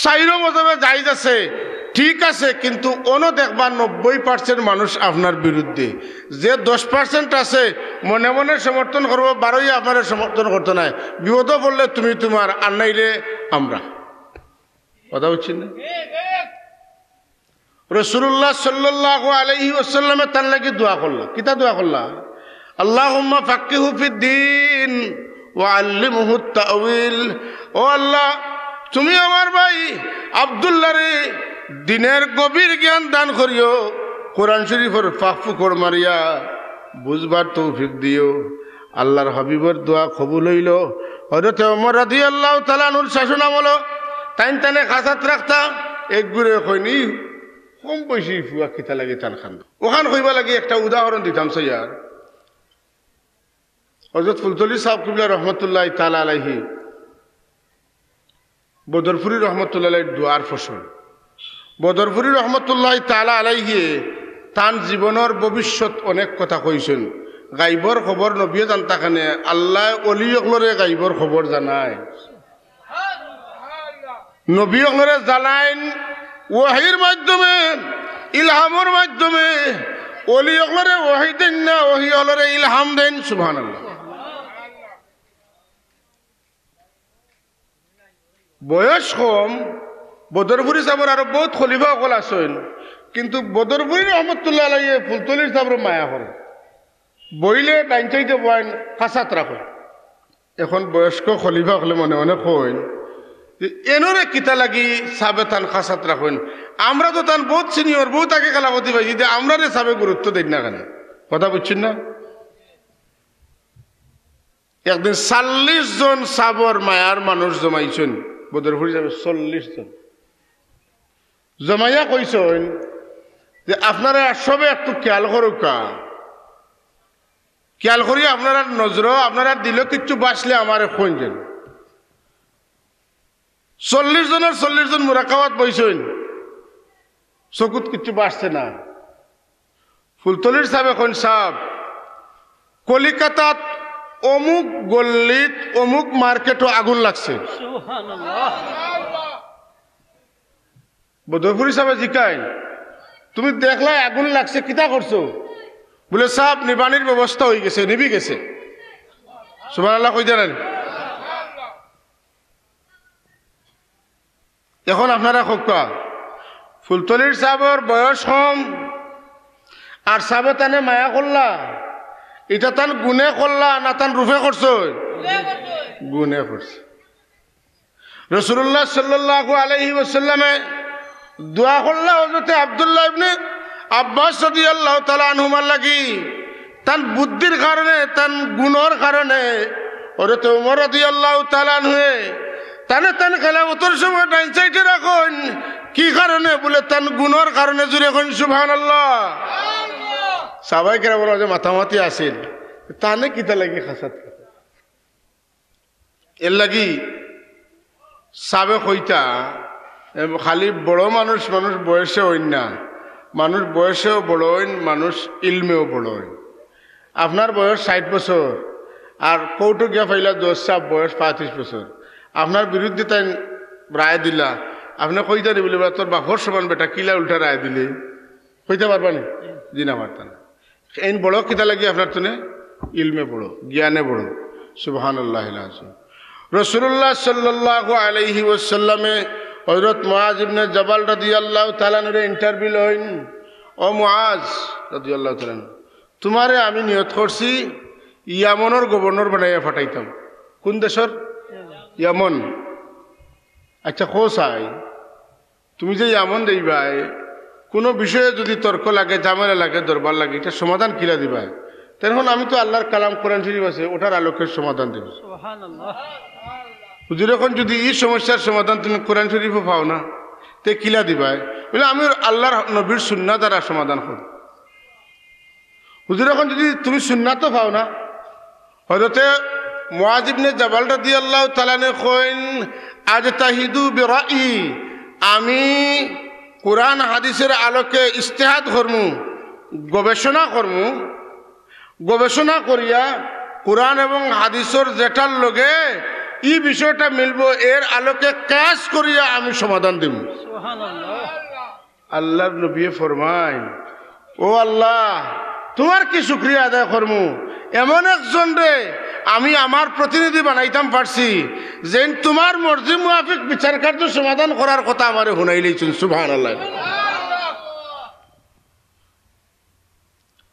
চাইরো মজহবে জায়েজ আছে, ঠিক আছে, কিন্তু অনো দেখবা নব্বই পার্সেন্ট মানুষ আপনার বিরুদ্ধে। যে দশ পার্সেন্ট আছে, মনে মনে সমর্থন করবো, বারোই আপনারে সমর্থন করতো নায়। বিপদো পড়লে তুমি তোমার, আর নাইলে আমরা। কথা বুঝছেন না? রাসূলুল্লাহ সাল্লাল্লাহু আলাইহি ওয়াসাল্লামে তান লাগি দোয়া করলা। কিতা দোয়া করলা? "আল্লাহুম্মা ফাক্কিহু ফিদ্দিন ওয়া আল্লিমহু তা'উইল।" ও আল্লাহ, তুমি আমার ভাই আব্দুল্লাহরে দ্বীনের গভীর জ্ঞান দান করিও, কোরআন শরীফর ফাঁক ফুকর মারিয়া বুঝবার তৌফিক দিও। আল্লাহর হাবিবর দোয়া কবুল অইলো। হযরতে ওমর রাদিয়াল্লাহু তাআলা আনহুর শাসন আমলো তাইন তানে খাছাত রাখতা, এক গুরে কইন, "কম বয়সী ফুয়া কিতা লাগি তান খান্দো?" অখান কইবার লাগি একটা উদাহরণ দিতাম চাইয়ার। হযরত ফুলতলি সাহেব কিবলা রহমতুল্লাহি তাআলা আলাইহি, বদরপুরি রহমতুল্লাহ আলাইহির দুয়ার ফসল। বদরপুরি রহমতুল্লাহি তাআলা আলাইহি তান জীবনর ভবিষ্যৎ অনেক কথা কইছইন। গাইবর খবর নবীয়ে জানতা কেনে, আল্লায় অলি অকলরে গাইবর খবর জানায়। নবী অকলরে জানাইন ওহীর মাধ্যমে, ইলহামর মাধ্যমে। অলি অকলরে ওহী দেইন না, অলি অকলরে ইলহাম দেইন। সুবহানাল্লাহ। বয়স কম, বদরপুরি সাহেবর আরো বউত খলিফা অকল আছইন, কিন্তু বদরপুরি রহমতুল্লাহ আলাইহি ফুলতলির সাহেবর মায়া করে। বইলে ডাইন সাইডে বওয়াইন, খাছাত রাখইন। এখন বয়স্ক খলিফা অকলে মনে মনে কইন যে, "এনরে কিতা লাগি সাবে তান খাছাত রাখইন? আমরা তো তান বউত সিনিয়র, বউত আগে খেলাফতি পাইছি, যে আমরারে সাবে গুরুত্ব দেইন না কেনে?" কথা বুঝছইন না? একদিন চল্লিশ জন সাবর মায়ার মানুষ জমাইছইন, বদরপুরি সাবে চল্লিশ জন। জমাইয়া কইছইন যে, "আপনারা সবে একটু খেয়াল করউক্কা, খেয়াল করি আপনারার নজরো, আপনারার দিলো কিচ্ছু বাসলে আমারে কইন যেন।" চল্লিশ জনর চল্লিশ জন মুরাকাবাত বইছইন, চকুত কিচ্ছু বাসছে না। ফুলতলির সাবে কইন, "সাব, কলিকাতাত অমুক গল্লিত অমুক মার্কেটো আগুন লাগছে।" সুবহানাল্লাহ। বদরপুরি সাবে জিকাইন, "তুমি দেখলায় আগুন লাগছে, কিতা করছো?" বলে, "সাব, নিবানির ব্যবস্থা অইগেছে, নিবি গেছে।" সুবহানাল্লাহ কইতা নানি? এখন আপনারা কউক্কা, ফুলতলির সাবর বয়স কম, আর সাবে তানে মায়া করলা, ইটা তান গুণে করলা না তান রূপে করছে? গুণে করছে। রাসূলুল্লাহ সাল্লাল্লাহু আলাইহি ওয়াসাল্লামে দোয়া করলা হযরতে আব্দুল্লাহ ইবনে আব্বাস রাদিয়াল্লাহু তাআলা আনহুমার লাগি, তান বুদ্ধির কারণে, তান গুণর কারণে। হযরতে ওমর রাদিয়াল্লাহু তাআলা আনহুয়ে তানে তান খেলাফতর সময় ডাইন সাইডে রাখইন। কি কারণে? বলে, "তান গুণর কারণে।" জুরে কইন, "সুবহানাল্লাহ।" সাহাবায়ে কেরামর মাঝে মাতামাতি আছিল, তানে কিতা লাগি খাছাত রাখইন। এর লাগি সাবে কইতা, এ, খালি বড় মানুষ, মানুষ বয়সে অইন না, মানুষ বয়সেও বড় অইন, মানুষ ইলমেও বড় অইন। আপনার বয়স ষাইট বছর, আর কোর্টো গিয়া পাইলা জজ সাব বয়স পঁয়ত্রিশ বছর, আপনার বিরুদ্ধে তাইন রায় দিলা, আপনে কইতা নি বলে, "বা, তোর বাপর সমান বেটা, কিলা উল্টা রায় দিলে?" কইতা পারবা নি? জি না, পারতা না। এইন বড় কিতা লাগি আপনার তনে? ইলমে বড়, জ্ঞানে বড়। সুবহানাল্লাহিল আযীম। রাসূলুল্লাহ সাল্লাল্লাহু আলাইহি ওয়াসাল্লামে হযরত মুআজ ইবনে জাবাল রাদিয়াল্লাহু তাআলা আনহুরে interview লইন, "ও মুআজ রাদিয়াল্লাহু তাআলা আনহু, তুমারে আমি নিয়ত করছি ইয়ামনর গভর্নর বানাইয়া পাঠাইতাম।" কোন দেশর? ইয়ামন। আচ্ছা, কও চাই, তুমি যে ইয়ামন যাইবায়, কুনু বিষয়ে যুদি তর্ক লাগে, ঝামেলা লাগে, দরবার লাগে, ইটার সমাধান কিলা দিবায়? তখন আমি তো আল্লার কালাম কোরআন শরীফ আছে, ওটার আলোকে সমাধান দিমু। সুবহানাল্লাহ। হুজুর, অখন যুদি ই সমস্যার সমাধান তুমি কোরআন শরীফো পাও না, তে কিলা দিবায়? বলে, আমি আল্লার নবীর সুন্নাহ দ্বারা সমাধান করমু। হুজুর, অখন যুদি তুমি সুন্নাতো পাও না, হযরতে মুআজ ইবনে জাবাল রাদিয়াল্লাহু তাআলা আনহু কইন, "আজতাহিদু বিরাই", আমি কোরআন হাদিসের আলোকে ইজতিহাদ করমু, গবেষণা করমু, গবেষণা করিয়া কোরআন এবং হাদিসর যেটার লগে ই বিষয়টা মিলবো, এর আলোকে কিয়াস করিয়া আমি সমাধান দিমু। সুবহানাল্লাহ। আল্লার নবীয়ে ফরমাইন, "ও আল্লাহ, তুমার কি শুকরিয়া আদায় করমু? এমন একজনরে আমি আমার প্রতিনিধি বানাইতাম পারছি, যেইন তুমার মর্জি মুয়াফিক বিচার কার্য সমাধান করার কথা আমারে হুনাইলাইছইন।" সুবহানাল্লাহ।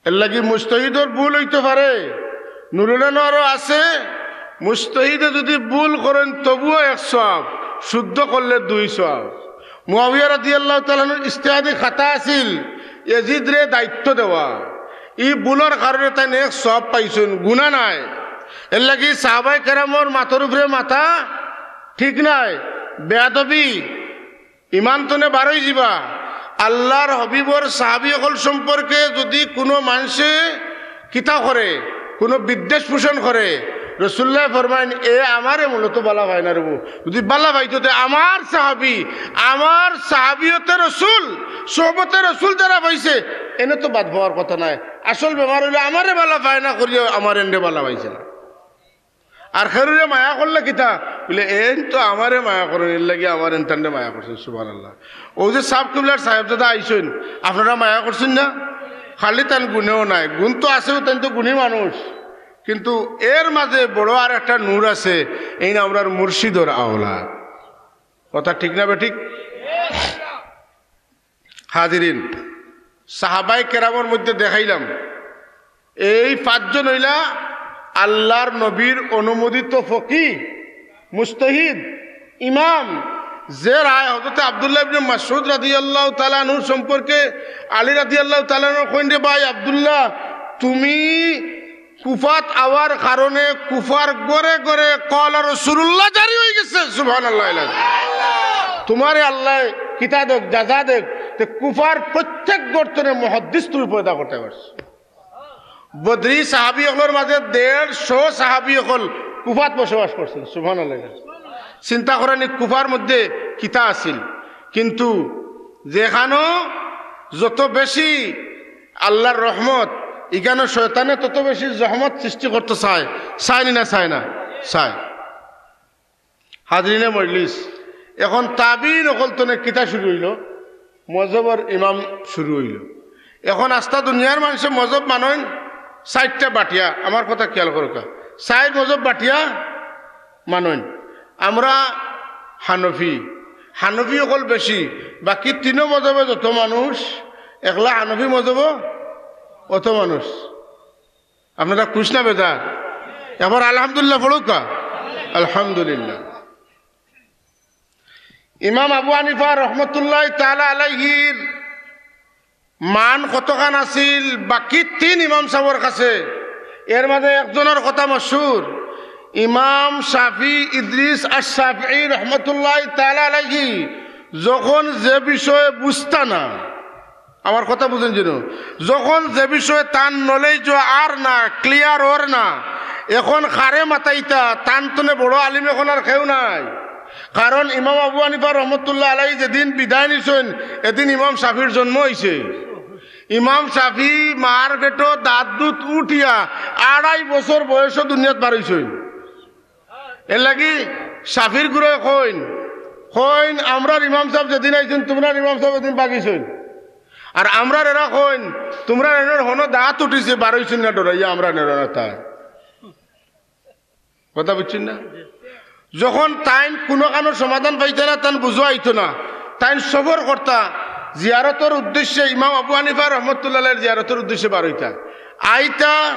এরলাগি মুজতাহিদর ভুল অইতো পারে, নুরুল আনোয়ারও আছে, মুজতাহিদে যুদি ভুল করইন তবুও এক সওয়াব, শুদ্ধ করলে দুই সওয়াব। মুআবিয়া রাদিয়াল্লাহু তাআলা আনহুর ইজতিহাদি খাতা আছিল, ইয়াজিদরে দায়িত্ব দেওয়া, ই ভুলর কারণে তাইন এক সওয়াব পাইছইন, গুনা নাই। এরলাগি সাহাবায়ে কেরামর মাথার উপরে মাথা ঠিক নাই, বেয়াদবি, ইমান তনে বারই যিবা। আল্লার হাবিবর সাহাবী অকল সম্পর্কে যুদি কুনু মানষে কিতা করে, কুনু বিদ্বেষ পোষণ করে, রাসুলুল্লায় ফরমাইন, "এ আমারে মূলত বালা পায় না রেবু। যুদি বালা পাইতো তে আমার সাহাবী, আমার সাহাবিয়তে রসুল, সোহবতে রসুল যারা পাইছে, এনে তো বাদ পাওয়ার কথা নায়। আসল বেমার অইলো আমারে বালা পায় না করিয়া আমার এনরে বালা পাইছে না।" আর খেরুরে মায়া করলে কিতা? বলে, "এইন তো আমারে মায়া করইন, এরলাগি আমার এনতানরে মায়া করছইন।" সুবহানাল্লাহ। অউ যে সাব কিবলার সাহেবজাদা আইছইন, আপনারা মায়া করছইন না? খালি তান গুণেও নাই, গুণ তো আছেউ, তাইন তো গুণী মানুষ, কিন্তু এর মাঝে বড় আর একটা নূর আছে, এইন আমরার মুর্শিদর আওলাদ। কথা ঠিক না বেঠিক? হাজিরিন, সাহাবায়ে কেরামর মধ্যে দেখাইলাম, এই পাঁচজন অইলা আল্লার নবীর অনুমোদিত ফকিহ, মুজতাহিদ, ইমাম। যে রায় হযরতে আব্দুল্লাহ ইবনে মাসউদ রাদিয়াল্লাহু তাআলা আনহুর সম্পর্কে আলী রাদিয়াল্লাহু তাআলা আনহু কইন, "রে ভাই আব্দুল্লাহ, তুমি কুফাত আওয়ার কারণে কুফার ঘরে ঘরে ক্বালা রাসুলুল্লাহ জারি অইগেছে।" সুবহানাল্লাহ। তুমারে আল্লায় কিতা দেউক, জাযা দেউক, তে কুফার প্রত্যেক ঘর তনে মুহাদ্দিস তুমি পয়দা করতে পারছো। বদরি সাহাবী অকলর মাঝে দেড়শো সাহাবী অকল কুফাত বসবাস করছইন। সুবহানাল্লাহ। চিন্তা করইন নি কুফার মধ্যে কিতা আছিল। কিন্তু যেখানো যত বেশি আল্লার রহমত, ইখানো শয়তানে তত বেশি জহমত সৃষ্টি করতো চায়, চায় নি না চায় না? চায়। হাজিরিনে মজলিস, এখন তাবিন অকল তনে কিতা শুরু অইলো? মজহবর ইমাম শুরু অইলো। এখন আস্তা দুনিয়ার মানষে মজহব মানইন চাইরটা বাটিয়া, আমার কথা খিয়াল করউক্কা, চাইর মজহব বাটিয়া মানইন। আমরা হানফি, হানফি অকল বেশি, বাকি তিনো মজহবে যত মানুষ, একলা হানফি মজহবো অত মানুষ। আপনারা খুশ না বেজার? এবার আলহামদুলিল্লাহ পড়উক্কা। আলহামদুলিল্লাহ। ইমাম আবু হানিফা রহমতুল্লাহ তাআলা আলাইহির মান কতখান আছিল বাকি তিন ইমাম সাবর কাছে? এর মাঝে একজনর কথা মশহুর, ইমাম শাফি ইদ্রিস আশ-শাফিঈ রহমতুল্লাহ তাআলা আলাইহি যখন যে বিষয়ে বুঝতা না, আমার কথা বুঝইন যেন, যখন যে বিষয়ে তান knowledge আর না, clear অর না, এখন কারে মাতাইতা, তান তনে বড় আলিম এখন আর কেউ নাই। কারণ ইমাম আবু হানিফা রহমতুল্লাহ আলাইহি যেদিন বিদায় নিছইন, এদিন ইমাম শাফির জন্ম অইছে। ইমাম শাফি মার পেটো দাঁত দুধ উঠিয়া আড়াই বছর বয়সো দুনিয়াত বার অইছইন। এরলাগি শাফির গুরুয়ে কইন, কইন, "আমরার ইমাম সাব যেদিন আইছইন, তুমরার ইমাম সাব এদিন বাগিছইন।" আর আমরার এরা কইন, "তুমরার এনর হনো দাঁত উঠিছে, বার অইছইন না ডরাইয়া, আমরার এনর না তাই।" কথা বুঝছইন না? যখন তাইন কুনুখানোর সমাধান পাইতা না, তান বুঝো আইতো না, তাইন সফর করতা, জিয়ারতর উদ্দেশ্যে, ইমাম আবু হানিফা রহমতুল্লাহ আলাইহির জিয়ারতর উদ্দেশ্যে বার অইতা। আইতা,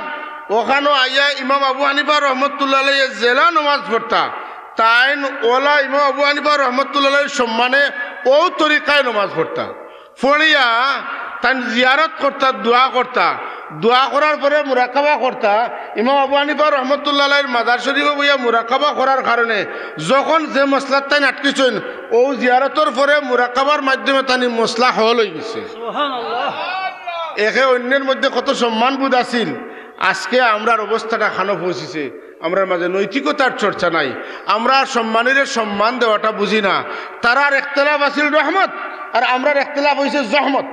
অখানো আইয়া ইমাম আবু হানিফা রহমতুল্লাহ আলাইহি যেলা নমাজ পড়তা, তাইন অলা ইমাম আবু হানিফা রহমতুল্লাহ আলাইহির সম্মানে অউ তরিকায় নমাজ পড়তা। পড়িয়া তাইন জিয়ারত করতা, দোয়া করতা, দোয়া করার পরে মুরাকাবা করতা। ইমাম আবু হানিফা রহমতুল্লাহ আলাইহির মাজার শরীফো বইয়া মুরাকাবা করার কারণে যখন যে মসলাত তাইন আটকিছইন, অউ জিয়ারতর পরে মুরাকাবার মাধ্যমে তাইন মসলা হল অইগেছে। সুবহানাল্লাহ। একে অইন্যর মধ্যে কত সম্মানবোধ আছিল, আজকে আমরার অবস্থাটা খানো পৌঁছিছে। আমরার মাঝে নৈতিকতার চর্চা নাই, আমরা সম্মানীরে সম্মান দেওয়াটা বুঝি না। তারার একতলাফ আছিল রহমত, আর আমরার একতলাফ অইছে জহমত।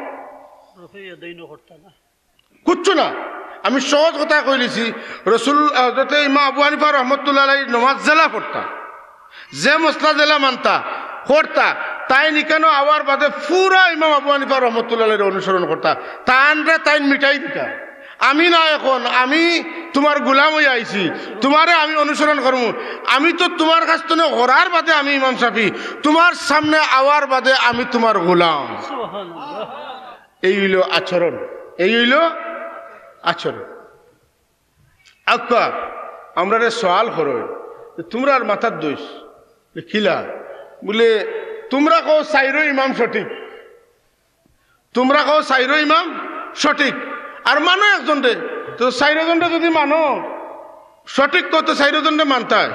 রফে ইয়াদাইনও করতা না। কিচ্ছু না, আমি সহজ কথা কইলিছি। রসুল, হজরতে ইমাম আবু হানিফা রহমতুল্লাহ আলাইহি নমাজ যেলা পড়তা, যে মসলা যেলা মানতা, করতা, তাইন ইকানো আওয়ার বাদে পুরা ইমাম আবু হানিফা রহমতুল্লাহ আলাইহির অনুসরণ করতা। তানরে তাইন মিটাই দিতা। আমি না, এখন আমি তুমার গুলাম অইয়া আইছি, তুমারে আমি অনুসরণ করমু। আমি তো তুমার কাছ থনে হরার বাদে আমি ইমাম শাফি, তুমার সামনে আওয়ার বাদে আমি তুমার গুলাম। সুবহানাল্লাহ। এই অইলো আচরণ, এই অইলো আচরণ। আক্কা, আমরারে সওয়াল করইন যে তুমরার মাথাত দোষ, যে কিলা? বুলে, তুমরা কও চাইরো ইমাম সঠিক, তুমরা কও চাইরো ইমাম সঠিক, আর মানো একজনরে। তো চাইরো জনরে যুদি মানো সঠিক কও, তো চাইরো জনরে মানতায়।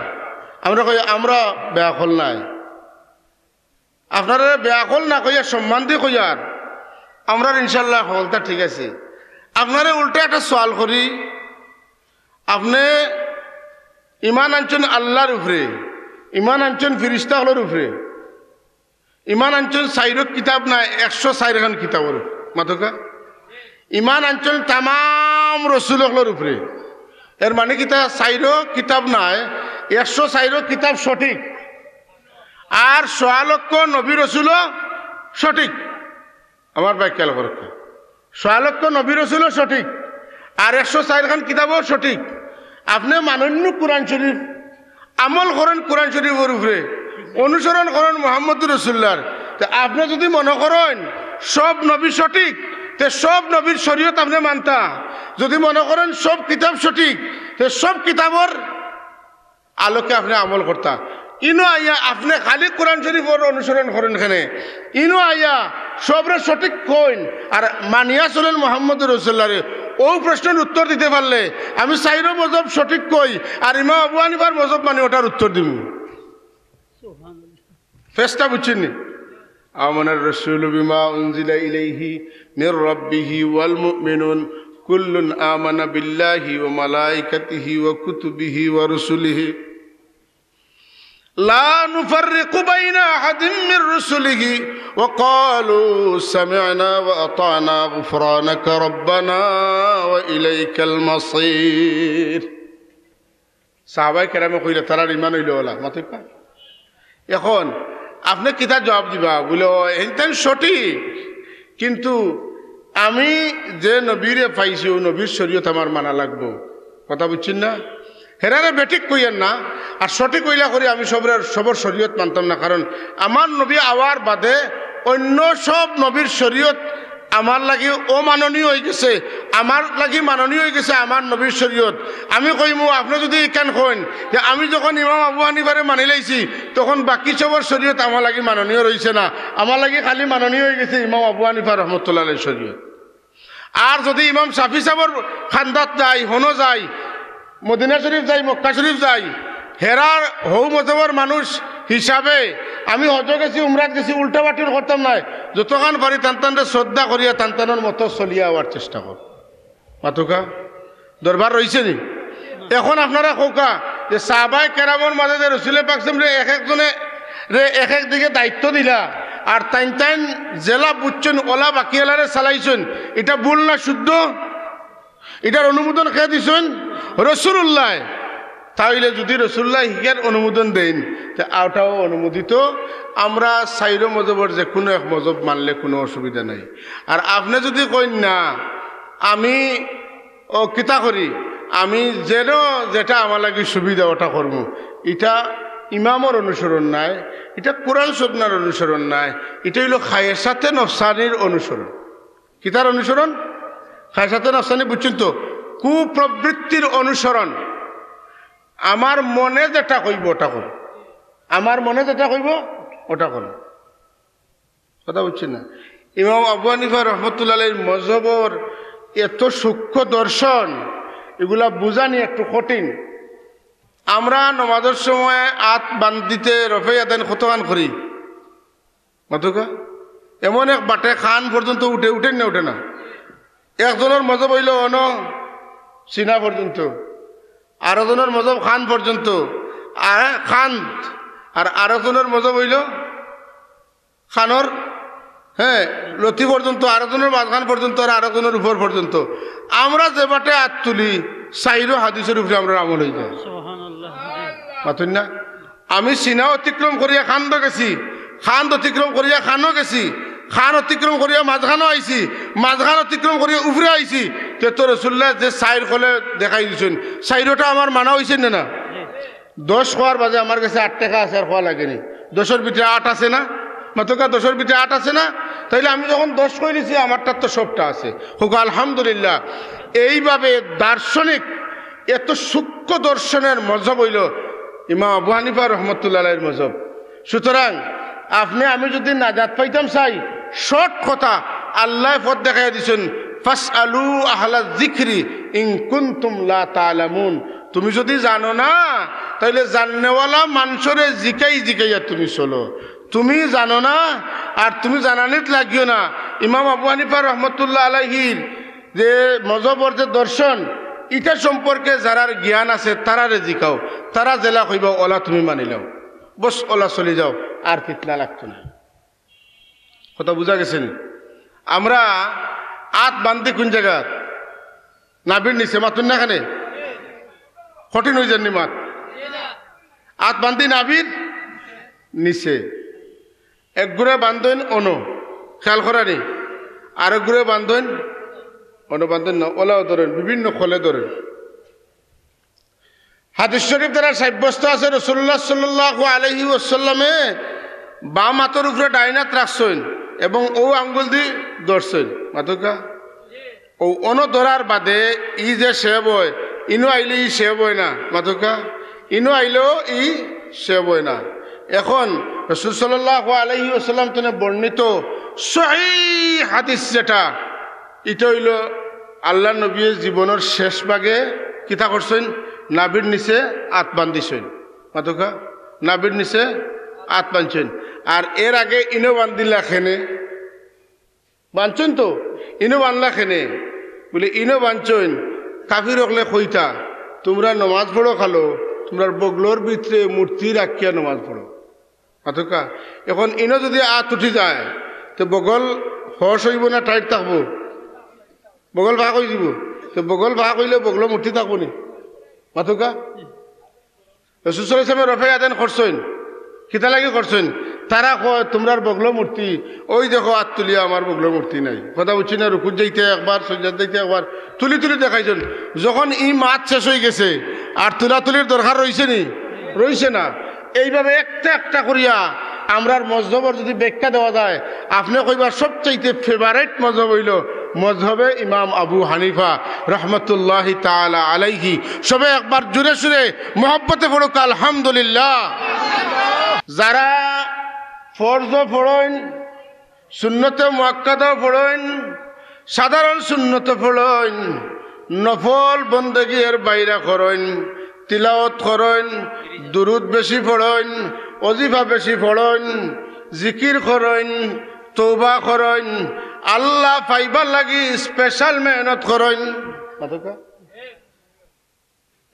আমরা কই, আমরা বেআক্কল নায়। আপনারারে বেআক্কল না কইয়া সম্মান দি কইয়ার, আমরার ইনশাআল্লাহ হকলতা ঠিক আছে। আপনারে উল্টা একটা সওয়াল করি, আপনে ইমান আনছইন আল্লার উপরে, ইমান আনছইন ফিরিস্তা অকলর উপরে, ইমান আনছইন চাইরো কিতাব নায়, একশো চাইরখান কিতাবর উপরে। মাতউক্কা? ইমান আনছইন তামাম রসুল অকলর উপরে। এর মানে কিতা? চাইরো কিতাব নায়, একশো চাইরো কিতাব সঠিক, আর সোয়া লক্ষ নবী রসুলও সঠিক। আমার ভাই খেয়াল করউক্কা, সোয়া লক্ষ নবী রসুলও সঠিক, আর একশো চাইরখান কিতাবও সঠিক। আপনে মানইন নু কোরআন শরীফ, আমল করইন কোরআন শরীফর উপরে, অনুসরণ করইন মুহাম্মদুর রসুল্লাহর। তে আপনে যুদি মনো করইন সব নবী সঠিক, তে সব নবীর শরীয়ত আপনে মানতা। যুদি মনো করইন সব কিতাব সঠিক, তে সব কিতাবর আলোকে আপনে আমল করতা। ইনো আইয়া আপনে খালি কোরআন শরীফর অনুসরণ করইন কেনে? ইনো আইয়া সবরে সঠিক কইন আর মানিয়া চলইন মুহাম্মদুর রসুল্লাহরে। অউ প্রশ্নর উত্তর দিতে পারলে আমি চাইরো মজহব সঠিক কই আর ইমাম আবু হানিফার মজহব মানি, অটার উত্তর দিমু। সুবহানাল্লাহ। ফেরেশতা বুঝছইন নি? آمن الرسول بما أنزل إليه من ربه والمؤمنون كل آمن بالله وملائكته وكتبه ورسله لا نفرق بين أحد من رسله وقالوا سمعنا وأطعنا غفرانك ربنا وإليك المصير. সাহাবায়ে কেরামে কইলা, তারার ইমান অইলো অলা। মাতউক্কা? এখন আপনে কিতা জবাব দিবা? বুলে, "ও, এইন তাইন সঠিক, কিন্তু আমি যে নবীরে পাইছি, অউ নবীর শরীয়ত আমার মানা লাগবো।" কথা বুঝছইন না? হেরারে বেঠিক কইয়ের না, আর সঠিক অইলা করি আমি সবর, সবর শরীয়ত মানতাম না, কারণ আমার নবী আওয়ার বাদে অইন্য সব নবীর শরীয়ত আমার লাগি অমাননীয় অইগেছে, আমার লাগি মাননীয় অইগেছে আমার নবীর শরীয়ত। আমি কইমু, আপনে যুদি ইখান কইন যে আমি যখন ইমাম আবু হানিফারে মানিলাইছি, তখন বাকি সবর শরীয়ত আমার লাগি মাননীয় রইছে না, আমার লাগি খালি মাননীয় অইগেছে ইমাম আবু হানিফা রহমতুল্লাহ আলাইহির শরীয়ত। আর যুদি ইমাম শাফি সাবর খান্দাত যাই, হনো যাই, মদিনা শরীফ যাই, মক্কা শরীফ যাই, হেরার হউ মজহবর মানুষ হিসাবে আমি হজো গেছি, উমরাত গেছি, উল্টা-পাল্টি করতাম নায়। যতখান পারি তানতানরে শ্রদ্ধা করিয়া তানতানর মতো চলিয়া আওয়ার চেষ্টা কর। মাতউক্কা? দরবার রইছে নি? এখন আপনারা কউক্কা যে সাহাবায়ে কেরামর মাঝে যে রসুলে পাক সাল্লাল্লাহু আলাইহি ওয়াসাল্লামরে এক একজনে রে এক এক দিকে দায়িত্ব দিলা, আর তাইন তাইন যেলা বুঝছইন অলা বাকি এলারে চালাইছইন, ইটা ভুল না শুদ্ধ? ইটার অনুমোদন কে দিছইন? রসুলুল্লায়। তাইলে যুদি রসুলুল্লায় হিগার অনুমোদন দেইন, তে অটাও অনুমোদিত। আমরা চাইরো মজহবর যেকুনু এক মজহব মানলে কুনু অসুবিধা নাই। আর আপনে যুদি কইন না, আমি অউ কিতা করি, আমি যেন যেটা আমার লাগি সুবিধা অটা করমু, ইটা ইমামর অনুসরণ নায়, ইটা কোরআন সুন্নাহর অনুসরণ নায়, ইটা অইলো খায়েশাতে নফসানির অনুসরণ। কিতার অনুসরণ? খায়েশাতে নফসানি বুঝছইন তো? কুপ্রবৃত্তির অনুসরণ। আমার মনে যেটা কইব ওটা করো, আমার মনে যেটা কইব ওটা করো। কথা বুঝছেন না? ইমাম আবু হানিফা রহমতুল্লাহ আলাইহির মজহবর এত সূক্ষ্ম দর্শন, এগুলা বুঝানি একটু কঠিন। আমরা নমাজর সময় আত বান্ধিতে রফে ইয়াদাইন কতখান করি? মাতুকা? এমন এক বাটে কান পর্যন্ত উঠে, উঠে না, উঠে না? একজনর মজহব অইল অন সিনা পর্যন্ত, আরো জনর মজহব কান পর্যন্ত, আর কান, আর আরো জনর মজহব অইল কানর, হ্যাঁ, লতি পর্যন্ত, আরো জনর মাঝখান পর্যন্ত, আর আরো জনর উপর পর্যন্ত। আমরা যে বাটে আত তুলি, চাইরো হাদিসর উপরে আমরার আমল অই যায়। সুবহানাল্লাহ। মাতুন না? আমি সিনা অতিক্রম করিয়া কান্দো গেছি, কান্দ অতিক্রম করিয়া কানো গেছি, কান অতিক্রম করিয়া মাঝখানো আইছি, মাঝখান অতিক্রম করিয়া উপরে আইছি। তে তো রসুল্লাহ যে চাইর কলে দেখাই দিছইন, চাইরোটা আমার মানা অইছে না, না? দশ কওয়ার বাদে আমার গেছে আট টেকা আছে, আর কওয়া লাগেনি। দশর ভিতরে আট আছে না? মাতুকা, দশর ভিতরে আট আছে না? তাইলে আমি যখন দশ কই দিছি, আমারটার তো সবটা আছে। হোক আলহামদুলিল্লাহ। এইভাবে দার্শনিক, এত সূক্ষ্ম দর্শনের মজহব অইল ইমাম আবু হানিফা রহমতুল্লাহ আলাইহির মজহব। সুতরাং আপনে আমি যুদি নাজাত পাইতাম চাই, শর্ট কথা, আল্লায় পথ দেখাইয়া দিছইন, "ফাসআলু আহলা যিকরি ইন কুনতুম লা তা'লামুন।" তুমি যুদি জানো না, তাইলে জাননেওয়ালা মানষরে জিকাই জিকাইয়া তুমি চলো। তুমি জানো না, আর তুমি জানানিত লাগিও না। ইমাম আবু হানিফা রহমতুল্লাহ আলাইহির যে মজহবর যে দর্শন, ইটা সম্পর্কে যারার জ্ঞান আছে, তারারে জিকাও, তারা যেলা কইবা, ওলা তুমি মানি লাও, বস, ওলা চলি যাও, আর ফিতনা লাগতো না। কথা বুঝা গেছে নি? আমরা আত বান্ধি কোন জাগাত? নাভির নিচে। মাতুন না কেনে? কঠিন অই যার নি মাত? আত বান্ধি নাভির নিচে। এক গুড়ে বান্ধইন অনো, খেয়াল করা নি? আরেক গুড়ে বান্ধইন অনো, বান্ধইন না, ওলাও ধরইন, বিভিন্ন খলে ধরইন। হাদিস শরীফ দ্বারা সাব্যস্ত আছে, রাসূলুল্লাহ সাল্লাল্লাহু আলাইহি ওয়াসাল্লামে বাম আতর উপরে ডাইন আত রাখছইন এবং অউ আঙ্গুল দি ধরছইন। মাতুকা? অউ অনো ধরার বাদে ই যে সেব অয়, ইনো আইলে ই সেব অয় না। মাতুকা? ইনো আইলেও ই সেব অয় না। এখন রাসূল সাল্লাল্লাহু আলাইহি ওয়াসাল্লাম তনে বর্ণিত সহিহ হাদিস যেটা, ইটা অইল আল্লার নবীয়ে জীবনর শেষ ভাগে কিতা করছইন? নাভির নিচে আত বান্ধিছইন। মাতুকা? নাভির নিচে আত বান্ধছইন। আর এর আগে ইনো বান্ধিলা কেনে? বান্ধছইন তো, ইনো বান্ধলা কেনে? বুলে, ইনো বান্ধছইন, কাফির অকলে কইতা, "তুমরা নমাজ পড়ো খালো, তুমরার বগলর ভিতরে মূর্তি রাখিয়া নমাজ পড়ো।" মাতুকা? এখন ইনো যুদি আত উঠি যায়, তে বগল হশ অইবো না টাইট থাকবো? বগল ভাগ অই যিবো। তে বগল ভাগ অইলে বগলো মূর্তি থাকবো নি? মাতুকা? রাসূল সাল্লাল্লাহু আলাইহি ওয়াসাল্লামে রফে ইয়াদাইন করছইন, কিতা লাগি করছইন? তারা কয়, "তুমরার বগলো মূর্তি, অউ দেখো আত তুলিয়া আমার বগলো মূর্তি নাই।" কথা বুঝছি না? রুকুত যাইতে একবার, সজদাত যাইতে একবার, তুলি তুলি দেখাইছইন। যখন ই মাত শেষ অই গেছে, আর তুলাতুলির দরকার রইছে নি? রইছে না। এইভাবে একটা একটা করিয়া আমরার মজহবর যুদি ব্যাখ্যা দেওয়া যায়, আপনে কইবা সবচাইতে favourite মজহব অইল মজহবে ইমাম আবু হানিফা রহমতুল্লাহি তাআলা আলাইহি। সবে একবার জোরে সুরে মহব্বতে পড়ুক আলহামদুলিল্লাহ। যারা ফরজও পড়ইন, সুন্নতে মুআক্কাদাও পড়ইন, সাধারণ সুন্নতও পড়ইন, নফল বন্দেগি এর বাইরা করইন, তিলাওত করইন, দুরুদ বেশি পড়ইন, অজিফা বেশি পড়ইন, জিকির করইন, তওবা করইন, আল্লাহ পাইবার লাগি special মেহনত করইন। মাতুকা?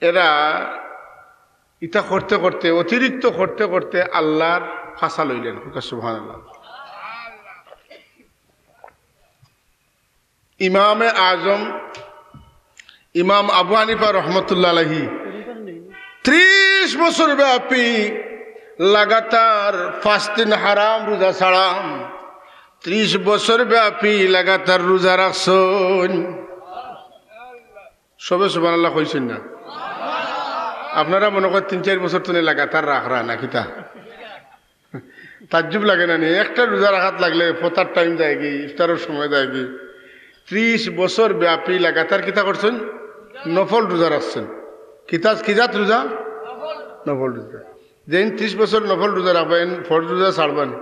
এরা ইতা করতে করতে, অতিরিক্ত করতে করতে আল্লার ফাঁসা লইলেন। হোক সুবহানাল্লাহ। ইমামে আজম ইমাম আবু হানিফা রহমতুল্লাহ আলাইহি ত্রিশ বছর ব্যাপী লাগাতার পাঁচ দিন হারাম রোজা ছাড়া ত্রিশ বছর ব্যাপী লাগাতার রোজা রাখছইন। সবে সুবহানাল্লাহ কইছইন না? আপনারা মনে কয় তিন চাইর বছর তনে লাগাতার রাখরা না কিতা? তাজ্জুব লাগে না নি? একটা রোজা রাখাত লাগলে ফতার টাইম যায়গি, ইফতারর সময় যায়গি। ত্রিশ বছর ব্যাপী লাগাতার কিতা করছইন? নফল রোজা রাখছইন। কিতা, কি জাত রোজা? নফল রোজা। যেইন ত্রিশ বছর নফল রোজা রাখবা, এইন ফরজ রোজা ছাড়বা নি?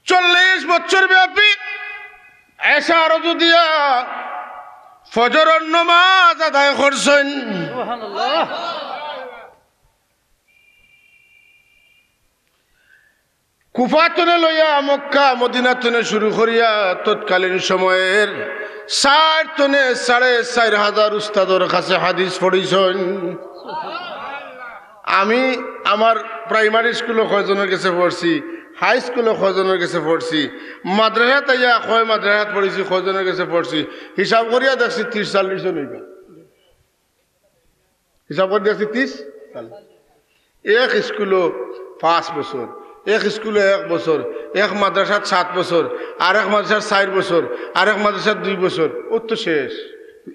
চল্লিশ বছর ব্যাপী এশার অজু দিয়া ফজরর নমাজ আদায় করছইন। সুবহানাল্লাহ। কুফা তনে লইয়া মক্কা মদিনা তনে শুরু করিয়া তৎকালীন সময়ের চাইর তনে সাড়ে চাইর হাজার উস্তাদর কাছে হাদিস পড়ছইন। আমি আমার প্রাইমারি স্কুলো কয়জনর গেছে পড়ছি, হাই স্কুলো কয়জনর গেছে পড়ছি, মাদ্রাসাত আইয়া কয় মাদ্রাসাত পড়ছি, কয়জনর গেছে পড়ছি, হিসাব করিয়া দেখছি ত্রিশ চল্লিশ জন অইবা। হিসাব করি দেখছি ত্রিশ চল্লিশ। এক স্কুলো পাঁচ বছর, এক স্কুলো এক বছর, এক মাদ্রাসাত সাত বছর, আরেক মাদ্রাসাত চাইর বছর, আরেক মাদ্রাসাত দুই বছর, অউ তো শেষ।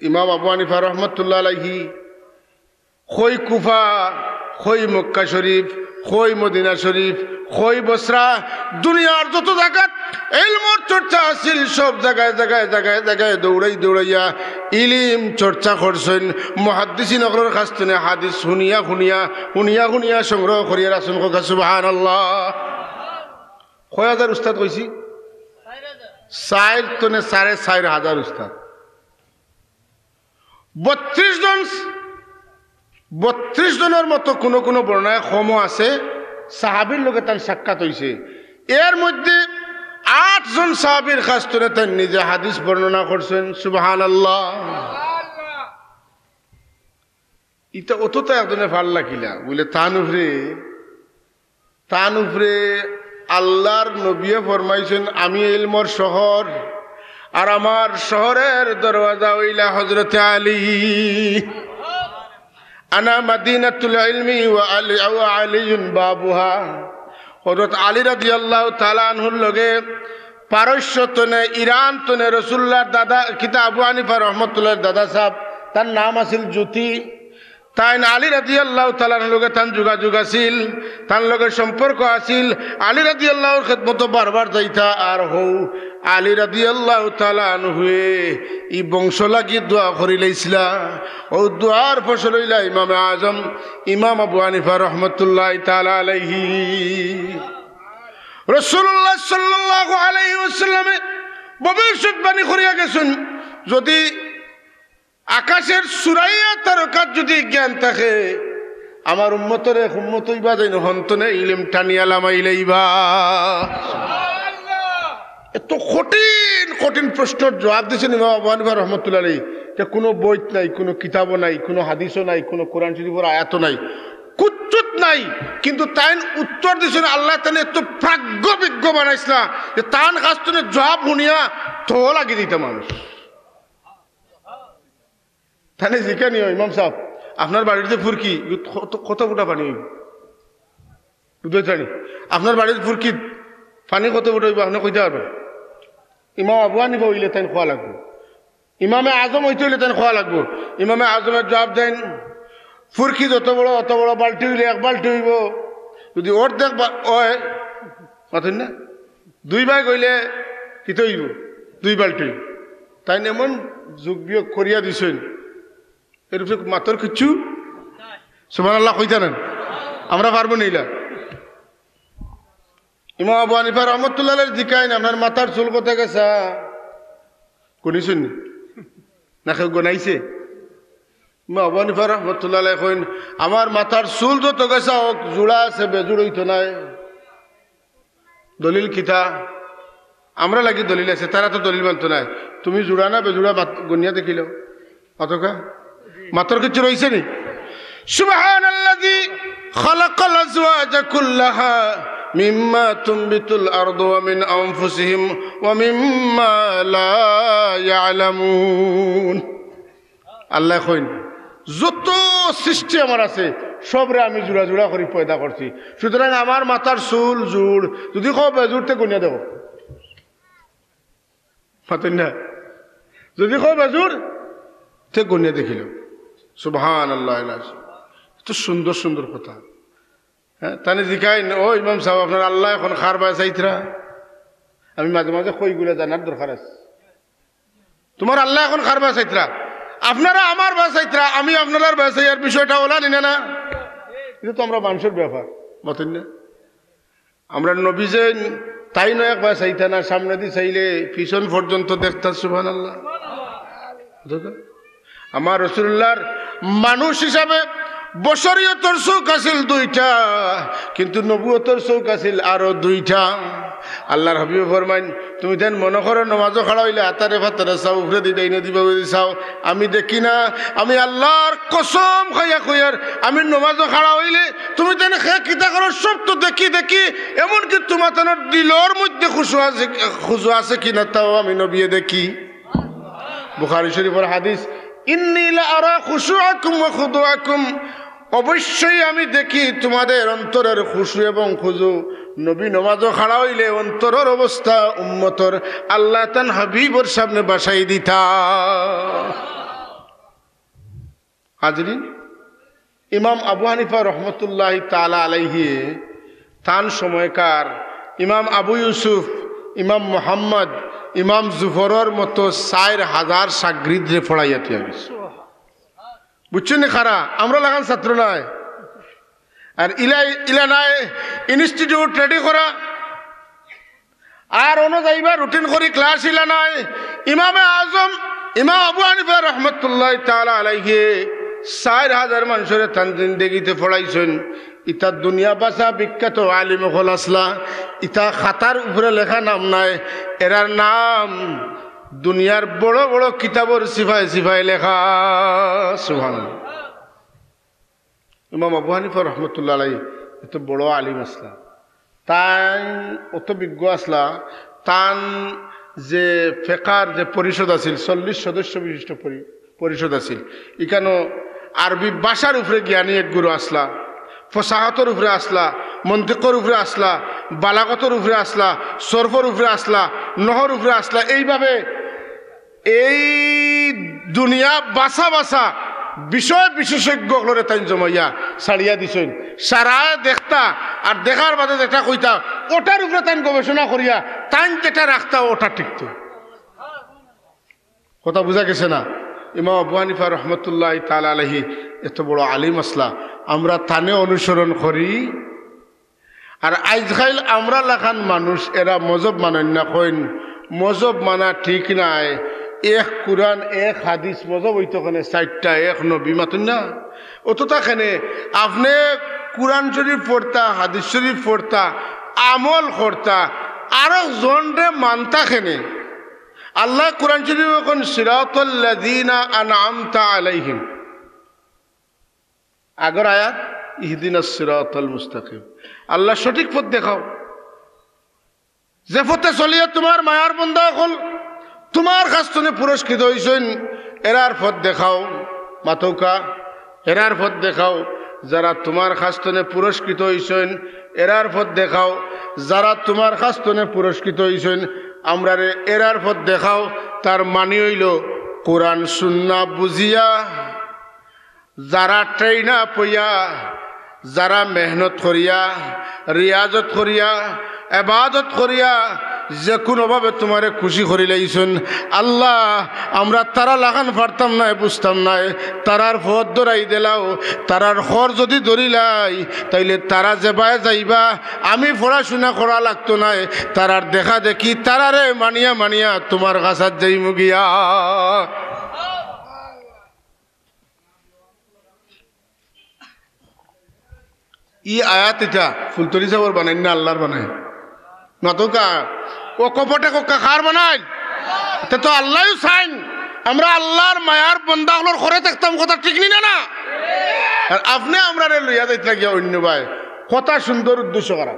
ইমাম আবু হানিফা রহমতুল্লাহ আলাইহি কই কুফা, কই মক্কা শরীফ, কই মদিনা শরীফ, কই বসরা, দুনিয়ার যত জাগাত ইলমর চর্চা আছিল, সব জাগায় জাগায় জাগায় জাগায় দৌড়াই দৌড়াইয়া ইলিম চর্চা করছইন। মুহাদ্দিসিন অকলর কাছ তনে হাদিস হুনিয়া হুনিয়া হুনিয়া হুনিয়া সংগ্রহ করিয়া রাখছইন। কউক্কা সুবহানাল্লাহ। কয় হাজার উস্তাদ কইছি? চাইর তনে সাড়ে চাইর হাজার উস্তাদ। বত্রিশ জন, বত্রিশ জনর মতো কোনো কোনো বর্ণনায় কমও আছে, সাহাবীর লগে তান সাক্ষাৎ অইছে। এর মধ্যে আট জন সাহাবীর কাছ তনে তাইন নিজে হাদিস বর্ণনা করছইন। সুবহানাল্লাহ। ইতা অততা একজনে পারলা কিলা? বলে, তান উপরে তান উপরে আল্লাহর নবীয়ে ফরমাইছইন, "আমি ইলমর শহর, আর আমার শহরের দরওয়াজা অইলা হযরতে আলী। আনা মাদিনাতুল ইলমি ওয়া আলী, ওয়া আলীউন বাবুহা।" হযরত আলী রাদিয়াল্লাহু তাআলা আনহুর লগে পারস্য তনে, ইরান তনে রসুলুল্লাহর দাদা, কিতা আবু হানিফা রহমতুল্লাহর দাদা সাব, তান নাম আছিল জ্যোতি। তাইন আলী রাদিয়াল্লাহু তাআলা আনহুর লগে তান যোগাযোগ আছিল, তান লগে সম্পর্ক আছিল। আলী রাদিয়াল্লাহুর খেদমতো বারবার যাইতা। আর হউ আলী রাদিয়াল্লাহু তাআলা আনহুয়ে ই বংশ লাগি দোয়া করিলাইছলা। অউ দোয়ার ফসল অইলা ইমামে আজম, ইমাম আবু হানিফা রহমতুল্লাহি তাআলা আলাইহি। রাসুলুল্লাহ সাল্লাল্লাহু আলাইহি ওয়াসাল্লামে ভবিষ্যৎবাণী করিয়া গেছইন, যদি আকাশর সুরাইয়া তারকার যদি জ্ঞান থাকে, আমার উম্মতর এক উম্মত অইবা যাইন হনতনে ইলিম টানিয়া লামাইলাইবা। এত কঠিন কঠিন প্রশ্নর জবাব দিছইন ইমাম আবু হানিফা রহমতুল্লাহ আলাইহি, যে কোনো বইত নাই, কোনো কিতাবও নাই, কোনো হাদিসও নাই, কোনো কোরআন শরীফর আয়াতও নাই, কুচ্চুত নাই, কিন্তু তাইন উত্তর দিছইন। আল্লায় তানে এত প্রাজ্ঞ বিজ্ঞ বানাইছলা যে তান কাছ তনে জবাব হুনিয়া থো লাগি দিতা মানুষ। তানে জিকানি, "ও ইমাম সাব, আপনার বাড়ির যে ফুরকি, কত, কত ফুটা পানি অইবো? বুঝছইন নি? আপনার বাড়ির ফুরকিত পানি কত ফুটা অইবো, আপনে কইতা পারবা?" ইমাম আবু হানিফা অইলে তাইন কওয়া লাগবো, ইমামে আজম অইতে অইলে তাইন কওয়া লাগবো। ইমামে আজমে জবাব দেইন, "ফুরকি যত বড়, অত বড় বালটি অইলে এক বালটি অইবো, যদি অর্ধেক বা-, অয়, মাতইন না, দুই ভাগ অইলে কিতা অইবো? দুই বালটি।" তাইন এমন যোগ বিয়োগ করিয়া দিছইন, এর উপরে মাতর কিচ্ছু, সুবহানাল্লাহ কইতা না, আমরা পারবো নি ইলা? ইমাম আবু হানিফা রহমতুল্লাহ আলাইহি জিকাইন, "আপনার মাথার চুল কত গেছা? গনিছইন নি? না কেউ গনাইছে?" ইমাম আবু হানিফা রহমতুল্লাহ আলাইহি কইন, "আমার মাথার চুল যত গেছা অউক, জুড়া আছে, বেজুড় অইতো নায়।" দলিল কিতা? আমরা লাগি দলিল আছে, তারা তো দলিল মানতো নায়। তুমি জুড়া না বেজুড়া মাত-, গনিয়া দেখিলাও। অতকা? মাতর কিচ্ছু রইছে নি? সুবহানাল্লাযী খালাকাল আজওয়াজা কুল্লাহা মিম্মা তুনবিতুল আরদু ওয়া মিন আনফুসিহিম ওয়া মিম্মা লা ইয়ালামুন। আল্লায় কইন, "যত সৃষ্টি আমার আছে, সবরে আমি জুড়া জুড়া করি পয়দা করছি। সুতরাং আমার মাথার চুল জুড়, যদি কও বেজুড়, তে গনিয়া দেখো।" মাতইন না? যদি কও বেজুড়, তে গনিয়া দেখিলাও। সুবহানাল্লাহ। এত সুন্দর সুন্দর কথা। হ্যাঁ, তানে জিকাইন, "ও ইমাম সাব, আপনার আল্লায় অখন কার বায় চাইতরা?" আমি মাঝে মাঝে কই, ইগুলা জানার দরকার আছে। তুমার আল্লায় অখন কার বায় চাইতরা? আপনারা আমার বায় চাইতরা, আমি আপনারার বায় চাইয়ার, বিষয়টা অলা নি না? না, ইটা তো আমরা মানষর ব্যাপার, মাতইন না? আমরার নবী যেইন, তাইনও একবায় চাইতা না, সামনেদি চাইলে পিছন পর্যন্ত দেখতা। সুবহানাল্লাহ। দেখো, আমার রাসুলুল্লাহর মানুষ হিসাবে বশরিয়তর চউখ আছিল দুইটা, কিন্তু নবুয়তর চউখ আছিল আরো দুইটা। আল্লাহর হাবিবে ফরমাইন, তুমিতাইন মনো করো নমাজো খাড়া অইলে আতারে ফাতারে চাও, উপরেদি ডাইনেদি বামেদি চাও, আমি দেখি না। আমি আল্লাহর কসম খাইয়া কইয়ার, আমি নমাজো খাড়া অইলে তুমিতাইন কে কিতা করো সব তো দেখি, দেখি, এমনকি তুমাতানর দিলর মধ্যে খুশু আছে, খুশু আছে কিনা তাও আমি নবিয়ে দেখি। বুখারী শরীফর হাদিস, "ইন্নী লা আরা খুশুআকুম ওয়া খুদুআকুম।" অবশ্যই আমি দেখি তুমাদের অন্তরর খুশু এবং খুজু। নবী নমাজো খাড়া অইলে অন্তরর অবস্থা উম্মতর আল্লাহ তান হাবিবর সামনে বাসাই দিতা। হাজিরিন, ইমাম আবু হানিফা রহমতুল্লাহি তাআলা আলাইহি, তান সময়কার ইমাম আবু ইউসুফ, ইমাম মুহাম্মদ, ইমাম জুফরর মতো চাইর হাজার শাগরিদরে পড়াইয়া থইয়া গেছে। বুঝছইন নি কারা? আমরা লাখান ছাত্র নায়। আর ইলা, ইলা নায়, institute ready করা, আর অনো যাইবা রুটিন করি ক্লাস ইলা নায়। ইমামে আজম ইমাম আবু হানিফা রহমতুল্লাহি তাআলা আলাইহি চাইর হাজার মানষরে তান জিন্দেগিতে পড়াইছইন। ইতা দুনিয়া বাসা বিখ্যাত আলিম অকল আছলা, ইতা খাতার উপরে লেখা নাম নায়, এরার নাম দুনিয়ার বড় বড় কিতাবর সিফায় সিফায় লেখা। সুবহানাল্লাহ। ইমাম আবু হানিফা রহমতুল্লাহ আলাই এত বড় আলিম আছলা, তাইন অত বিজ্ঞ আছলা, তান যে ফেকার যে পরিষদ আছিল, চল্লিশ সদস্য বিশিষ্ট পরি-, পরিষদ আছিল, ইখানো আরবি ভাষার উপরে জ্ঞানী এক গুরু আছলা, ফসাহতর উপরে আছলা, মন্তিকর উপরে আছলা, বালাগতর উপরে আছলা, সরফর উপরে আছলা, নহর উপরে আছলা, এইভাবে এই দুনিয়া বাছা বাছা বিষয় বিশেষজ্ঞ অকলরে তাইন জমাইয়া ছাড়িয়া দিছইন। সারায় দেখতা আর দেখার বাদে যেটা কইতা, ওটার উপরে তাইন গবেষণা করিয়া তাইন যেটা রাখতা, ওটা টিকতো। কথা বুঝা গেছে না? ইমাম আবু হানিফা রহমতুল্লাহ তাআলা আলাইহি এত বড় আলিম আছলা, আমরা তানে অনুসরণ করি। আর আইজকাইল আমরা লাখান মানুষ, এরা মজহব মানইন না, কইন মজহব মানা ঠিক নায়। এক কুরআন, এক হাদিস, মজহব অইতো কেনে চাইরটা, এক নবী, মাতইন না? অততা কেনে? আপনে কুরআন শরীফ পড়তা, হাদিস শরীফ পড়তা, আমল করতা, আরক জনরে মানতা কেনে? আল্লায় কুরআন শরীফো কইন, "সিরাতাল্লাযীনা আনআমতা আলাইহিম।" আগর আয়াত, "ইহদিনাস সিরাতাল মুস্তাকিম।" আল্লাহ, সঠিক পথ দেখাও। যে পথে চলিয়া তুমার মায়ার বন্দা অকল তুমার কাছ থনে পুরস্কৃত অইছইন, এরার পথ দেখাও। মাতউক্কা, এরার পথ দেখাও। যারা তুমার কাছ থনে পুরস্কৃত অইছইন, এরার পথ দেখাও। যারা তুমার কাছ থনে পুরস্কৃত অইছইন, আমরারে এরার পথ দেখাও। তার মানি অইলো, কুরআন সুন্নাহ বুঝিয়া যারা train up অইয়া, যারা মেহনত করিয়া, রিয়াজত করিয়া, এবাদত করিয়া, যে কুনুভাবে তুমারে খুশি করিলাইছইন, আল্লাহ, আমরা তারা লাখান পারতাম নায়, বুঝতাম নায়, তারার পথ ধরাই দিলাও, তারার খর যুদি ধরিলাই, তাইলে তারা যেবায় যাইবা, আমি পড়াশুনা করা লাগতো নায়, তারার দেখা দেখি, তারারে মানিয়া মানিয়া তুমার কাছাত যাইমু গিয়া। ই আয়াত ইটা ফুলতলি সাবর বানাইন না, আল্লার বানাইন? মাতউক্কা, ও কপটে কউক্কা, কার বানাইন? তে তো আল্লায়ও চাইন, আমরা আল্লার মায়ার বন্দা অকলর খরে থাকতাম, কথা ঠিক নি না, না? আর আপনে আমরারে লইয়া যাইতরা গিয়া অইন্য বায়, কথা সুন্দর, উদ্দেশ্য খারাপ।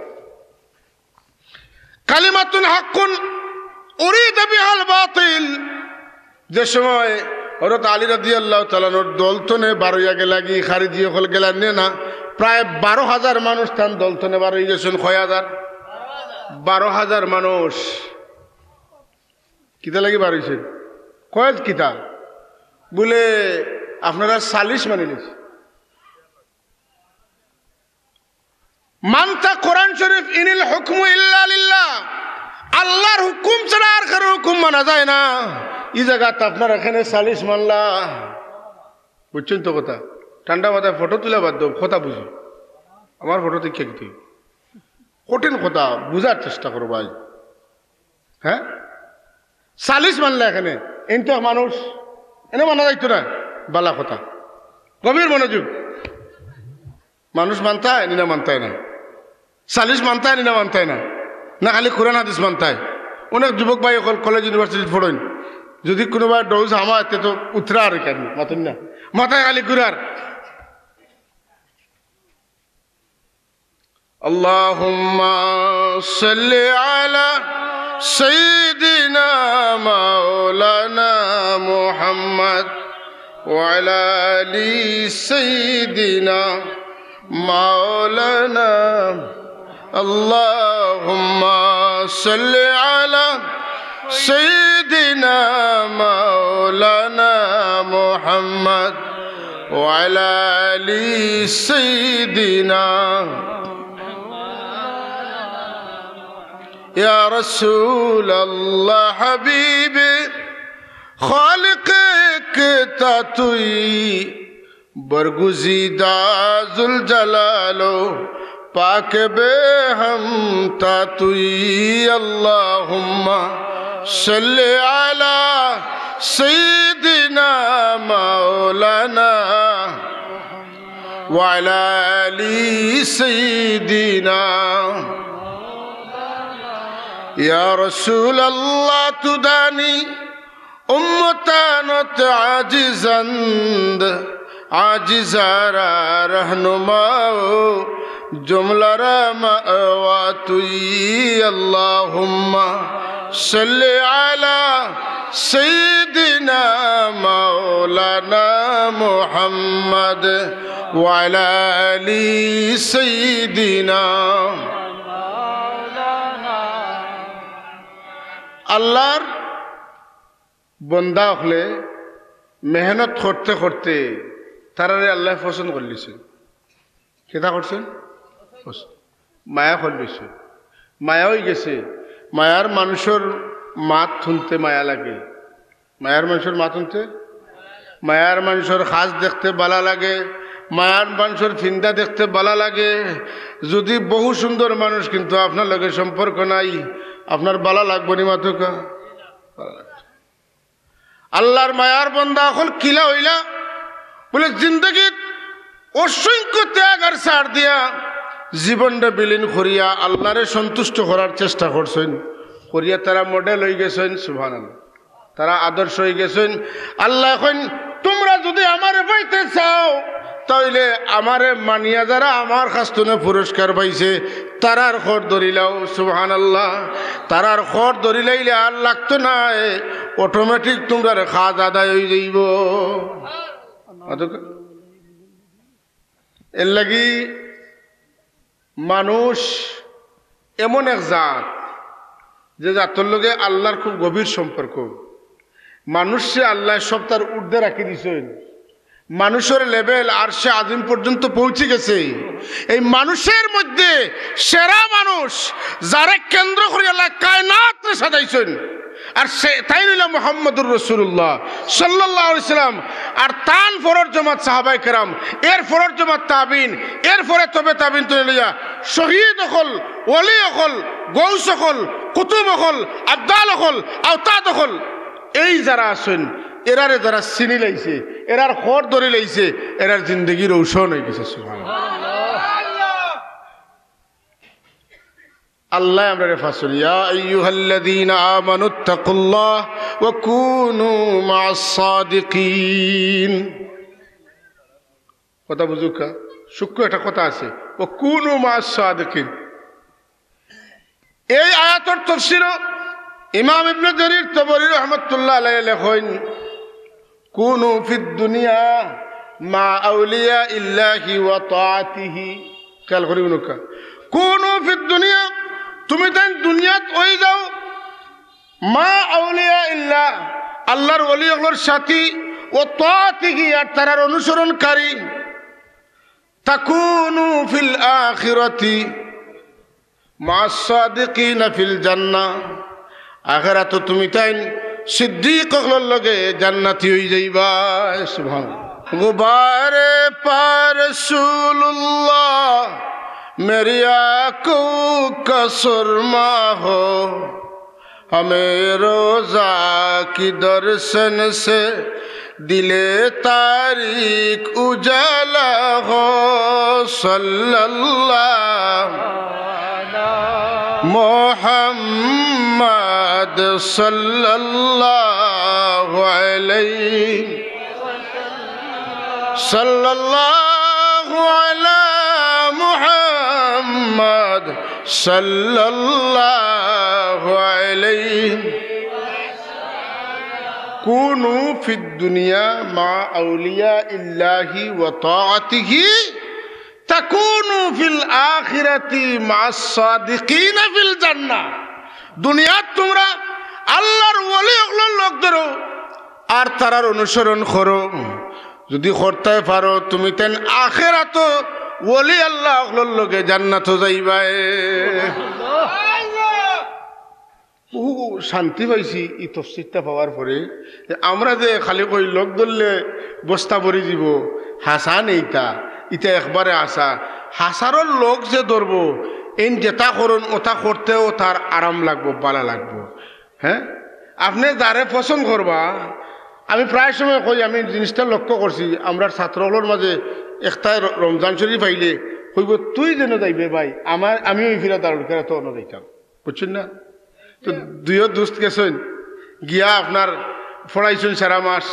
কালিমাতুন হাক্কুন উরিদা বিহাল বাতিল। যে সময় হযরত আলী রাদিয়াল্লাহু তাআলা আনহুর দল থনে বারইয়া গেলাগি, খারিজি অকল গেলা নে না, প্রায় বারো হাজার মানুষ তান দল থনে বারই গেছইন। কয় হাজার? বারো হাজার মানুষ। কিতা লাগি বারইছইন? কয় কিতা? বুলে, আপনারা সালিশ মানিলিছইন। মানতা কোরআন শরীফ, ইনিল হুকমু ইল্লা লিল্লাহ। আল্লার হুকুম ছাড়া আর কারো হুকুম মানা যায় না। ই জাগাত আপনারা কেনে সালিশ মানলা? বুঝছইন তো কথা? ঠান্ডা মাথায় ফটো তুলা বাদ দেও, কথা বুঝো। আমার ফটো দেখিয়া কিতা অইবো? কঠিন কথা, বুঝার চেষ্টা করো ভাই। হ্যাঁ, সালিশ মানলা কেনে, এন তো মানুষ, এনে মানা যাইতো না। বালা কথা, গভীর মনোযোগ। মানুষ মানতায় নি না মানতায় না? সালিশ মানতায় নি না মানতায় না? না খালি কোরআন হাদিস মানতায়? অনেক যুবক ভাই অকল কলেজ ইউনিভার্সিটিত পড়ইন, যদি কুনুবায় ডৌজ হামায়, তে তো উতরা আর কেন মাতইন না, মাথায় খালি ঘুরার। اللهم صل على سيدنا مولانا محمد وعلى آل سيدنا مولانا. اللهم صل على سيدنا مولانا محمد وعلى آل سيدنا. يا رسول الله حبيبي، خالق একটা তুই, বরগুজিদা জুল জালালো, পাক বেহম তা তুই। اللهم صل على سيدنا مولانا وعلى آل سيدنا. يا رسول الله تداني উম্মতানত আজিজান্দ, আজিজারা রহনুমাও, জুমলারা মাওয়া তুই। اللهم صل على سيدنا مولانا محمد وعلى آل سيدنا. আল্লার বন্দা অকলে মেহনত করতে করতে তারারে আল্লায় পছন্দ করিলিছইন। কিতা করছইন? পছন্দ। মায়া করিলিছইন। মায়া অইগেছে। মায়ার মানষর মাত হুনতে মায়া লাগে। মায়ার মানষর মাত হুনতে, মায়ার মানষর কাজ দেখতে বালা লাগে। মায়ার মানষর ফিন্দা দেখতে বালা লাগে। যদি বহু সুন্দর মানুষ কিন্তু আপনার লগে সম্পর্ক নাই, আপনার বালা লাগবো নি মাতুক্কা? বালা লাগতো। আল্লার মায়ার বন্দা অকল কিলা অইলা? বলে, জিন্দেগিত অসংখ্য ত্যাগ আর ছাড় দিয়া, জীবনটা বিলীন করিয়া আল্লারে সন্তুষ্ট করার চেষ্টা করছইন, করিয়া তারা মডেল অইগেছইন। সুবহানাল্লাহ। তারা আদর্শ অইগেছইন। আল্লায় কইন, তুমরা যুদি আমারে পাইতে চাও, তাইলে আমারে মানিয়া যারা আমার কাছ থনে পুরস্কার পাইছে, তারার খর ধরিলাও। সুবহানাল্লাহ। তারার খর ধরিলাইলে আর লাগতো নায়, automatic তুমরার কাজ আদায় অইযাইবো। এরলাগি মানুষ এমন এক জাত, যে জাতর লগে আল্লার খুব গভীর সম্পর্ক। মানুষরে আল্লায় সব তার ঊর্ধ্বে রাখি দিছইন। মানুষর level আরশে আজিম পর্যন্ত পৌঁছি গেছে। এই মানুষর মধ্যে সেরা মানুষ, যারে কেন্দ্র করি আল্লায় কায়নাতরে সাজাইছইন, আর সে তাইন অইলা মুহাম্মাদুর রাসূলুল্লাহ সাল্লাল্লাহু আলাইহি সাল্লাম। আর তান পরর জমাত সাহাবায়ে কেরাম, এর পরর জমাত তাবিন, এর পরে তবে তাবিন তো লইয়া শহীদ অকল, ওলি অকল, গৌস অকল, কুতুব অকল, আবদাল অকল, আওতাদ অকল, এই যারা আছইন, এরারে যারা চিনিলাইছে, এরার খর ধরিলাইছে, এরার জিন্দেগি রৌশন অইগেছে। সুবহানাল্লাহ। আল্লায় আমরারে ফাসুল, يا أيها الذين آمنوا اتقوا الله وكونوا مع الصادقين. কথা বুঝুক্কা, সূক্ষ্ম একটা কথা আছে, وكونوا مع الصادقين. এই আয়াতর তফসিরো ইমাম ইবনে জরির তবরী রহমতুল্লাহ আলাইহি লেখইন, كونوا في الدنيا مع أولياء الله وطاعته. খেয়াল করি হুনুক্কা। كونوا في الدنيا, তুমি তাইন দুনিয়াত অইযাও, مع أولياء الله, আল্লার ওলি অকলর সাথী, وطاعته, আর তারার অনুসরণকারী। تكونوا في الآخرة مع الصادقين في الجنة. আখেরাতো তুমি তাইন সিদ্দিক অকলর লগে জান্নাতি অই যাইবায়। সুবহানাল্লাহ। غبار پا رسول اللہ میری آنکھوں کا سرما ہو، ہمیں روضہ کی درشن سے دل تاریک اجالا ہو۔ صلی اللہ محمد صلی اللہ علیہ، صلی اللہ علی محمد صلی اللہ علیہ۔ کونوا فی الدنیا مع اولیاء اللہ و طاعتہ تکونوا فی الآخرۃ مع الصادقین فی الجنہ۔ দুনিয়াত তুমরা আল্লার ওলি অকলর লগ ধরো আর তারার অনুসরণ করো। যুদি করতায় পারো, তুমি তাইন আখেরাতো ওলি আল্লা অকলর লগে জান্নাতো যাইবায়। বহু শান্তি পাইছি ই তফসিরটা পাওয়ার পরে। যে আমরা যে খালি কই লগ ধরলে বস্তা ভরি দিব, হাছা নি ইতা, ইতা একবারে হাছা। হাছারর লগ যে ধরবো, এইন যেতা করইন, ওতা করতেও তার আরাম লাগবো, ভালা লাগবো। হ্যাঁ, আপনে যারে পছন্দ করবা, আমি প্রায় সময় কই, আমি জিনিসটা লক্ষ্য করছি, আমরার ছাত্র অকলর মাঝে একটায় র-, রমজান শরীফ আইলে কইবো, "তুই যেন যাইবে ভাই, আমার, আমিও ই ফিরা দারুল কেরাতো অনো যাইতাম।" বুঝছইন না? তো দুইও দোস্ত গেছইন, গিয়া আপনার পড়াইছইন সারা মাস,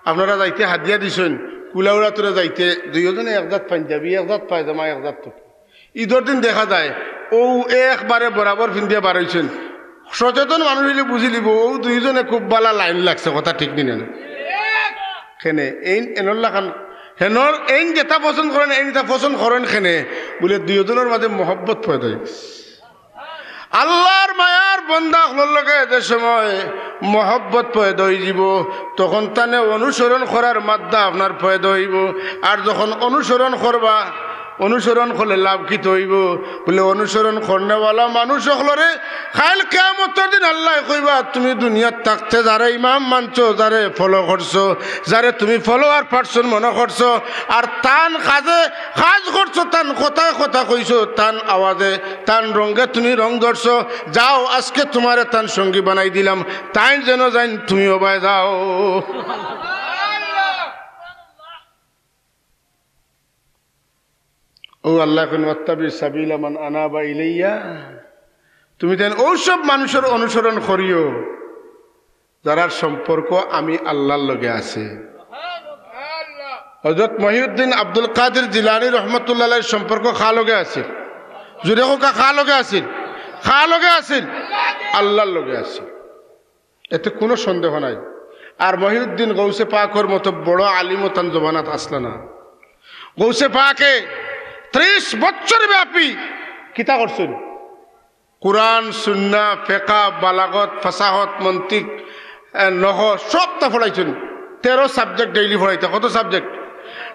আপনারা যাইতে হাদিয়া দিছইন, কুলাউড়া তোরা যাইতে, দুইওজনে এক জাত পাঞ্জাবি, এক জাত পায়জামা, এক জাত টুপি। ঈদর দিন দেখা যায়, অউ একবারে বরাবর ফিন্দিয়া বার অইছইন। সচেতন মানুষ অইলে বুঝি লিবো, অউ দুইজনে খুব ভালা লাইন লাগছে, কথা ঠিক নি না? কেনে, এইন এনর লাখান, হেনর এইন যেতা পছন্দ করইন, এইন ইতা পছন্দ করইন কেনে, বুলে দুইওজনর মাঝে মহব্বত পয়দা অই গেছে। আল্লার মায়ার বন্দা অকলর লগে যে সময় মহব্বত পয়দা অই যিবো, তখন তানে অনুসরণ করার মাধ্যম আপনার পয়দা অইবো। আর যখন অনুসরণ করবা, অনুসরণ করলে লাভ কিতা অইবো? বুলে, অনুসরণ করনেওয়ালা মানুষ অকলরে কাইল কিয়ামতর দিন আল্লায় কইবা, "তুমি দুনিয়াত থাকতে যারে ইমাম মানছো, যারে follow করছো, যারে তুমি follower person মনো করছো, আর তান কাজে কাজ করছো, তান কথায় কথা কইছো, তান আওয়াজে, তান রঙে তুমি রং ধরছো, যাও, আজকে তুমারে তান সঙ্গী বানাই দিলাম, তাইন যেন যাইন, তুমিও বায় যাও।" অউ আল্লায় কইন, "ওয়াত্তাবি সাবিলা মান আনাবা ইলাইয়া।" তুমি তাইন অউ সব মানুষর অনুসরণ করিও, যারার সম্পর্ক আমি আল্লার লগে আছে। হযরত মহিউদ্দিন আব্দুল কাদির জিলানী রহমতুল্লাহ আলাইহির সম্পর্ক কার লগে আছিল? জুরে কউক্কা, কার লগে আছিল? কার লগে আছিল? আল্লার লগে আছিল। এতে কুনু সন্দেহ নাই। আর মহিউদ্দিন গৌসে পাকর মতো বড় আলিমও তান জমানাত আছলা না। গৌসে পাকে ত্রিশ বছর ব্যাপী কিতা করছইন? কুরআন, সুন্নাহ, ফেকা, বালাগত, ফাসাহত, মন্তিক, এ, নহ, সবতা পড়াইছইন। তেরো subject daily পড়াইতা। কত subject?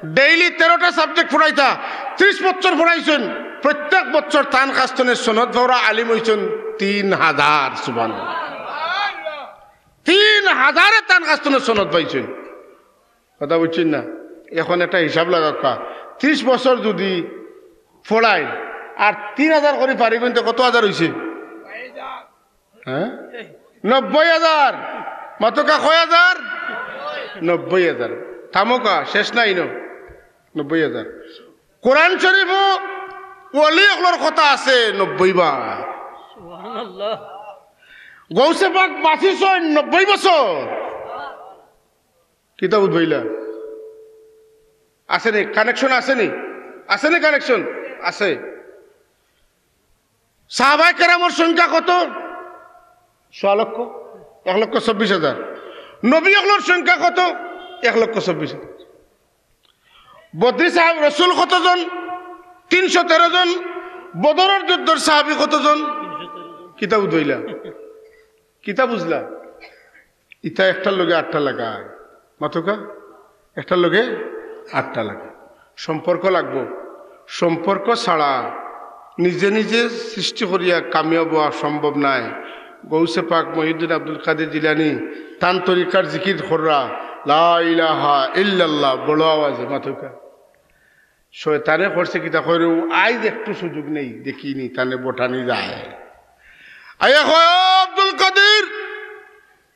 Daily তেরোটা subject পড়াইতা। ত্রিশ বছর পড়াইছইন। প্রত্যেক বছর তান কাছ থনে সনদ পাওরা আলিম অইছইন তিন হাজার। সুবহানাল্লাহ। তিন হাজারে তান কাছ থনে সনদ পাইছইন। কথা বুঝছইন না? এখন একটা হিসাব লাগাউক্কা, ত্রিশ বছর যুদি পড়াইন আর তিন হাজার করি পারি গুনতে কত হাজার অইছে? হ্যাঁ, নব্বই হাজার। মাতউক্কা কয় হাজার? নব্বই হাজার। থামউক্কা, শেষ নাই ন, নব্বই হাজার। কোরআন শরীফও ওলি অকলর কথা আছে নব্বই বার। সুবহানাল্লাহ। গৌসে পাক বাঁচিছইন নব্বই বছর। কিতা বুঝবাইলা? আছে নি? Connection আছে নি? আছে নি connection? আছে। সাহাবায়ে কেরামর সংখ্যা কত? সোয়া লক্ষ, এক লক্ষ চব্বিশ হাজার। নবী অকলর সংখ্যা কত? এক লক্ষ চব্বিশ হাজার। বদরি সাহাব রসুল কতজন? তিনশো তেরো জন। বদরর যুদ্ধর সাহাবী কতজন? কিতা বুঝবাইলা? কিতা বুঝলা? ইতা একটার লগে আটটা লাগায়। মাতউক্কা? একটার লগে আটটা লাগায়। সম্পর্ক লাগবো। সম্পর্ক ছাড়া নিজে নিজে সৃষ্টি করিয়া কামিয়াব অওয়া সম্ভব নায়। গৌসে পাক মহিউদ্দিন আব্দুল কাদির জিলানী তান তরিকার জিকির কররা, লা ইলাহা ইল্লাল্লাহ, বড় আওয়াজে মাতউক্কা। শয়তানে করছে কিতা কইরে, "ও আইজ একটু সুযোগ নেই, দেখিনি তানে বটানি যায়।" আইয়া কয়, "ও আব্দুল কাদির,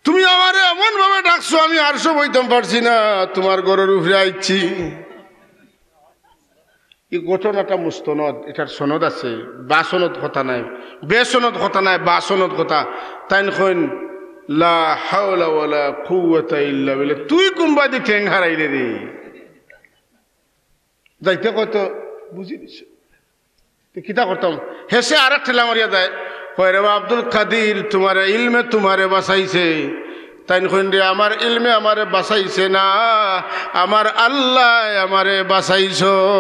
তুমি আমারে এমন ভাবে ডাকছো, আমি আরশো বইতাম পারছি না, তুমার ঘরর উপরে আইছি।" এই ঘটনাটা মুস্তনদ, এটার সনদ আছে, বাসনদ কথা নাই, বেসনদ কথা নাই, বাসনদ কথা। তাইন কইন, "লা হাওলা ওয়ালা কুওয়াতা ইল্লা বিল্লাহ।" তুই কুনবাদি ঠেং হারাইলে রে? যাইতে কয় তো বুঝি দিছে। তো কিতা করতাম? হেষে আরেক ঠেলা মারিয়া যায়, কয়, "রে বা আব্দুল কাদির, তুমারে ইলমে তুমারে বাঁচাইছে।" তাইন কইন, "রে, আমার ইলমে আমারে বাঁচাইছে না, আমার আল্লায় আমারে বাঁচাইছো।"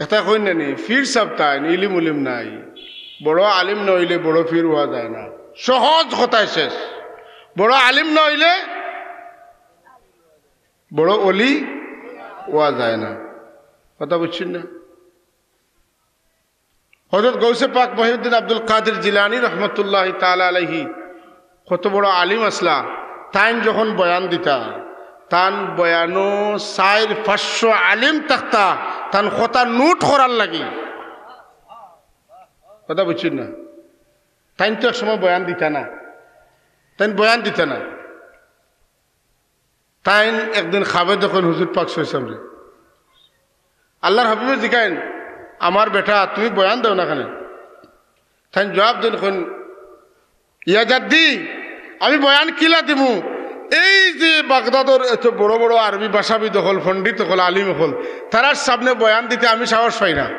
এটা কইন না নি, পীর সাব তাইন, ইলিম উলিম নাই। বড় আলিম না অইলে বড় পীর অওয়া যায় না। সহজ কথায় শেষ। বড় আলিম না অইলে বড় অলি অওয়া যায় না। কথা বুঝছইন না? হযরত গৌসে পাক মহিউদ্দিন আব্দুল কাদির জিলানী রহমতুল্লাহি তাআলা আলাইহি কত বড় আলিম আছলা, তাইন যখন বয়ান দিতা, তান বয়ানো চাইর পাঁচশো আলিম থাকতা, তান কথা নোট করার লাগি। কথা বুঝছইন না? তাইন তো এক সময় বয়ান দিতা না, তাইন বয়ান দিতা না। তাইন একদিন খাবে দেখইন হুজুর পাক সাল্লাল্লাহু আলাইহি ওয়াসাল্লামরে। আল্লাহর হাবিবে জিকাইন, "আমার বেটা, তুমি বয়ান দেও না কেনে?" তাইন জবাব দেইন, কইন, "ইয়া জাদ্দি, আমি বয়ান কিলা দিমু? এই যে বাগদাদর এত বড় বড় আরবি ভাষাবিদ অকল, পণ্ডিত অকল, আলিম অকল, তারার সামনে বয়ান দিতে আমি সাহস পাই না।"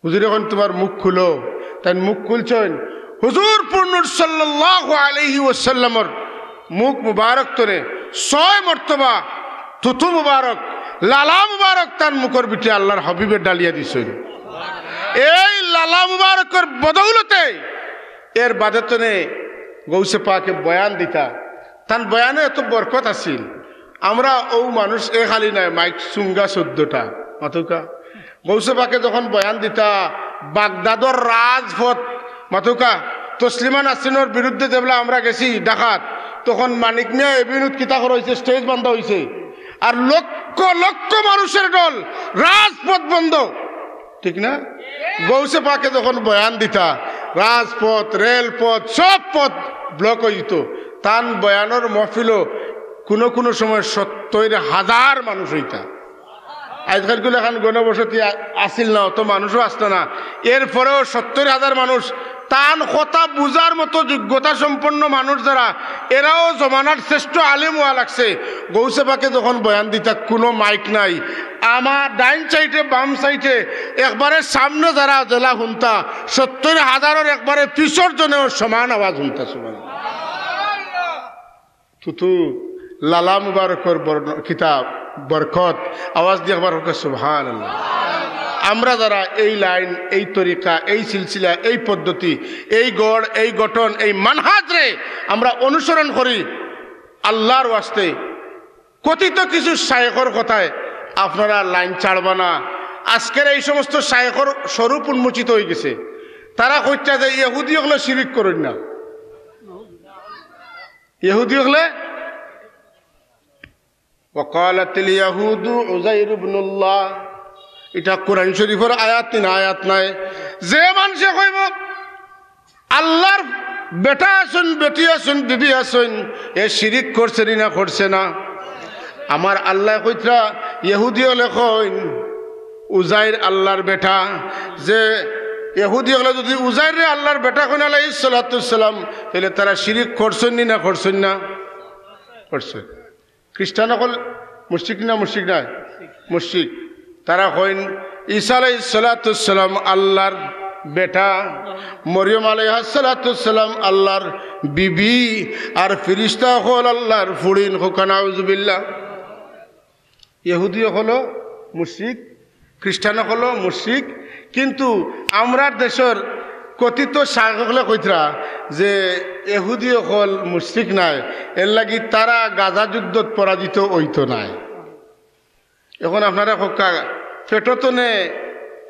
হুজুরে কইন, "তুমার মুখ খুলো।" তাইন মুখ খুলছইন। হুজুর পুরনুর সাল্লাল্লাহু আলাইহি ওয়াসাল্লামর মুখ মুবারক তনে ছয় মর্তবা থুথু মুবারক, লালা মুবারক তান মুখর ভিতরে আল্লাহর হাবিবে ডালিয়া দিছইন। এই লালা মুবারকর বদৌলতে এর বাদে তনে গৌসে পাকে বয়ান দিতা। তান বয়ানো এত বরকত আছিল। আমরা অউ মানুষ এ খালি নায়, মাইক চুঙ্গা চৌদ্দটা। মাতউক্কা। গৌসে পাকে যখন বয়ান দিতা, বাগদাদর রাজপথ, মাতউক্কা, তসলিমা নাসরিনর বিরুদ্ধে যেবলা আমরা গেছি ঢাকাত, তখন মানিক মিয়া এভিনিউত কিতা করা অইছে, স্টেজ বান্ধা অইছে, আর লক্ষ লক্ষ মানুষর ঢল, রাজপথ বন্ধ, ঠিক না? গৌসে পাকে যখন বয়ান দিতা, রাজপথ, রেলপথ, সব পথ ব্লক অইতো। তান বয়ানর মহফিলো কুনু কুনু সময় সত্তইর হাজার মানুষ অইতা। আইজকাইল কুনু এখান গণবসতি আ-, আছিল না, অত মানুষও আসতো না। এরপরেও সত্তইর হাজার মানুষ, তান কথা বুঝার মতো যোগ্যতা সম্পন্ন মানুষ যারা, এরাও জমানার শ্রেষ্ঠ আলিম অওয়া লাগছে। গৌসে পাকে যখন বয়ান দিতা, কুনু মাইক নাই, আমার ডাইন সাইডে, বাম সাইডে, একবারে সামনে যারা যেলা হুনতা, সত্তইর হাজারর একবারে পিছর জনেও সমান আওয়াজ হুনতা। সুবহানাল্লাহ। থুথু লালা মুবারকর বর্ণ-, কিতা বরকত, আওয়াজ দি একবার কউক্কা সুবহানাল্লাহ। আমরা যারা এই লাইন, এই তরিকা, এই সিলসিলা, এই পদ্ধতি, এই গড়, এই গঠন, এই মানহাজরে আমরা অনুসরণ করি আল্লাহর ওয়াস্তে, কথিত কিছু শায়েখর কথায় আপনারা লাইন ছাড়বা না। আজকের এই সমস্ত শায়েখর স্বরূপ উন্মোচিত অইগেছে। তারা কইতা যে ইহুদি অকলে শিরিক করইন না, ইহুদি অকলে, "ওয়াকালাতিল ইয়াহুদু উযাইর ইবনুল্লাহ।" ইটা কোরআন শরীফর আয়াত নি না, আয়াত নায়। যে মানষে কইবো আল্লাহর বেটা আছইন, বেটি আছইন, বিবি আছইন, এ শিরিক করছে নি না করছে না? আমার আল্লায় কইতরা, ইহুদি অকলে কইন উযাইর আল্লাহর বেটা, যে ইহুদি অকলে যুদি উযাইররে আল্লাহর বেটা কইন আলাইহিস সালাতু ওয়াস সালাম, তাইলে তারা শিরিক করছইন নি না করছইন না? করছইন। খ্রিস্টান অকল মুশরিক নি না মুশরিক নায়? মুশরিক। তারা কইন ঈসা আলাইহিস সালাতু ওয়াস সালাম আল্লাহর বেটা, মরিয়ম আলাইহাস সালাতু ওয়াস সালাম আল্লাহর বিবি, আর ফিরিস্তা অকল আল্লাহর ফুড়িন। কউক্কা নাউজুবিল্লাহ। ইহুদি অকলও মুশরিক, খ্রিস্টান অকলও মুশরিক, কিন্তু আমরার দেশর কথিত শায়েখ অকলে কইতরা যে ইহুদি অকল মুশরিক নায়, এরলাগি তারা গাজা যুদ্ধত পরাজিত অইতো নায়। এখন আপনারা কউক্কা, পেটো তনে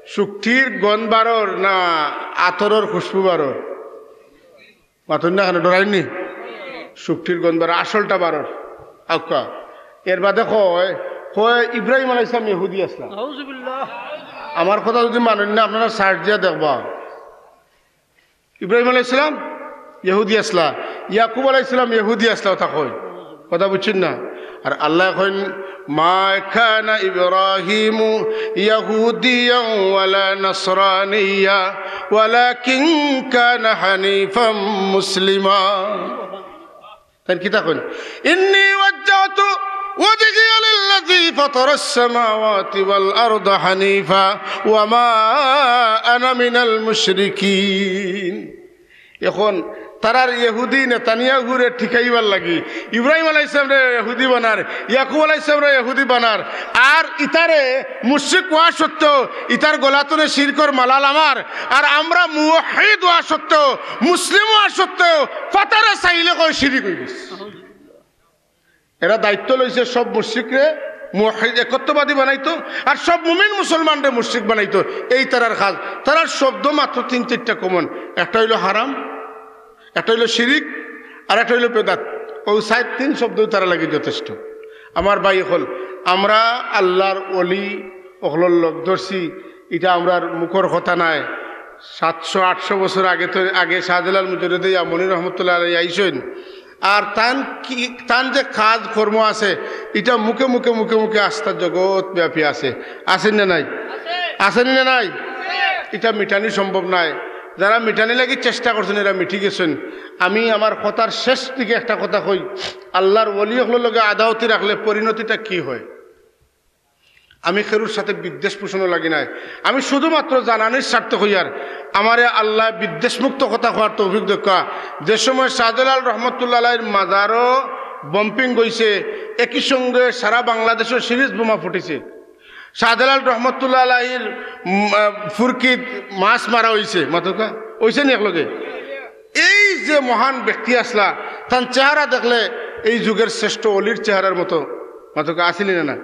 শুকটির গন্ধ বারর না আতরর খুশবু বারর? মাতইন না কেনে, ডরাইন নি? শুকটির গন্ধ বারর, আসলটা বারর। আউক্কা। এর বাদে কয়, কয় ইব্রাহিম আলাইহিস সালাম ইহুদি আছলা। নাউজুবিল্লাহ। আমার কথা যুদি মানইন না, আপনারা search দিয়া দেখবা। ইব্রাহিম আলাইহিস সালাম ইহুদি আছলা, ইয়াকুব আলাইহিস সালাম ইহুদি আছলা, অতা কয়। কথা বুঝছইন না? আর আল্লায় কইন, "মা কানা ইব্রাহিমু ইয়াহুদিয়ান ওয়ালা নাসরানিয়া, ওয়ালাকিন কানা হানিফাম মুসলিমা।" তাইন কিতা কইন? "ইন্নী ওয়াজ্জাহতু ওয়াজহিয়া লিল্লাযী ফাতারাস সামাওয়াতি ওয়াল আরদা হানিফা ওয়া মা আনা মিনাল মুশরিকিন।" এখন তারার ইহুদি নেতানিয়াহুরে ঠেকাইবার লাগি ইব্রাহিম আলাইহিস সালামরে ইহুদি বানার, ইয়াকুব আলাইহিস সালামরে ইহুদি বানার, আর ইতারে মুশরিক অওয়া সত্ত্বেও, ইতার গলাত তনে শিরকর মালা লামার, আর আমরা মুওয়াহহিদ অওয়া সত্ত্বেও, মুসলিম অওয়া সত্ত্বেও, ফাতারে চাইলে কয় শিরিক অই গেছে। এরা দায়িত্ব লইছে সব মুশরিকরে মুওয়াহহিদ একত্ববাদী বানাইতো, আর সব মুমিন মুসলমানরে মুশরিক বানাইতো। এই তারার কাজ। তারার শব্দ মাত্র তিন চাইরটা common। একটা অইলো হারাম, একটা অইলো শিরিক, আর একটা অইলো বেদাত। অউ চাইর তিন শব্দউ তারার লাগি যথেষ্ট। আমার ভাই অকল, আমরা আল্লার ওলি অকলর লগ ধরছি, ইটা আমরার মুখর কথা নায়। সাতশো আটশো বছর আগে তো, আগে শাহজালাল মুজাররদে ইয়ামনি রহমতুল্লাহ আলাইহি আইছইন, আর তান কি, তান যে কাজ কর্ম আছে, ইটা মুখে মুখে, মুখে মুখে আস্তা জগৎ ব্যাপী আছে। আছে নি না নাই? আছে নি না নাই? ইটা মিটানি সম্ভব নায়। যারা মিটানি লাগি চেষ্টা করছইন, এরা মিটি গেছইন। আমি আমার কথার শেষ দিকে একটা কথা কই, আল্লার ওলি অকলর লগে আদাওতি রাখলে পরিণতিটা কি হয়? আমি কেউর সাথে বিদ্বেষ পোষণও লাগি নায়, আমি শুধুমাত্র জানানির স্বার্থে কইয়ার। আমারে আল্লায় বিদ্বেষমুক্ত কথা কওয়ার তৌফিক দেউক্কা। যে সময় শাহজালাল রহমতুল্লাহ আলাইহির মাজারো bombing অইছে, একই সঙ্গে সারা বাংলাদেশো সিরিজ বোমা ফুটিছে। শাহজালাল রহমতুল্লাহ আলাইহির, উম, আহ, ফুরকিত মাছ মারা অইছে, মাতউক্কা, অইছে নি একলগে? এই যে মহান ব্যক্তি আছলা, তান চেহারা দেখলে এই যুগের শ্রেষ্ঠ অলির চেহারার মতো, মাতউক্কা, আছিল নি না?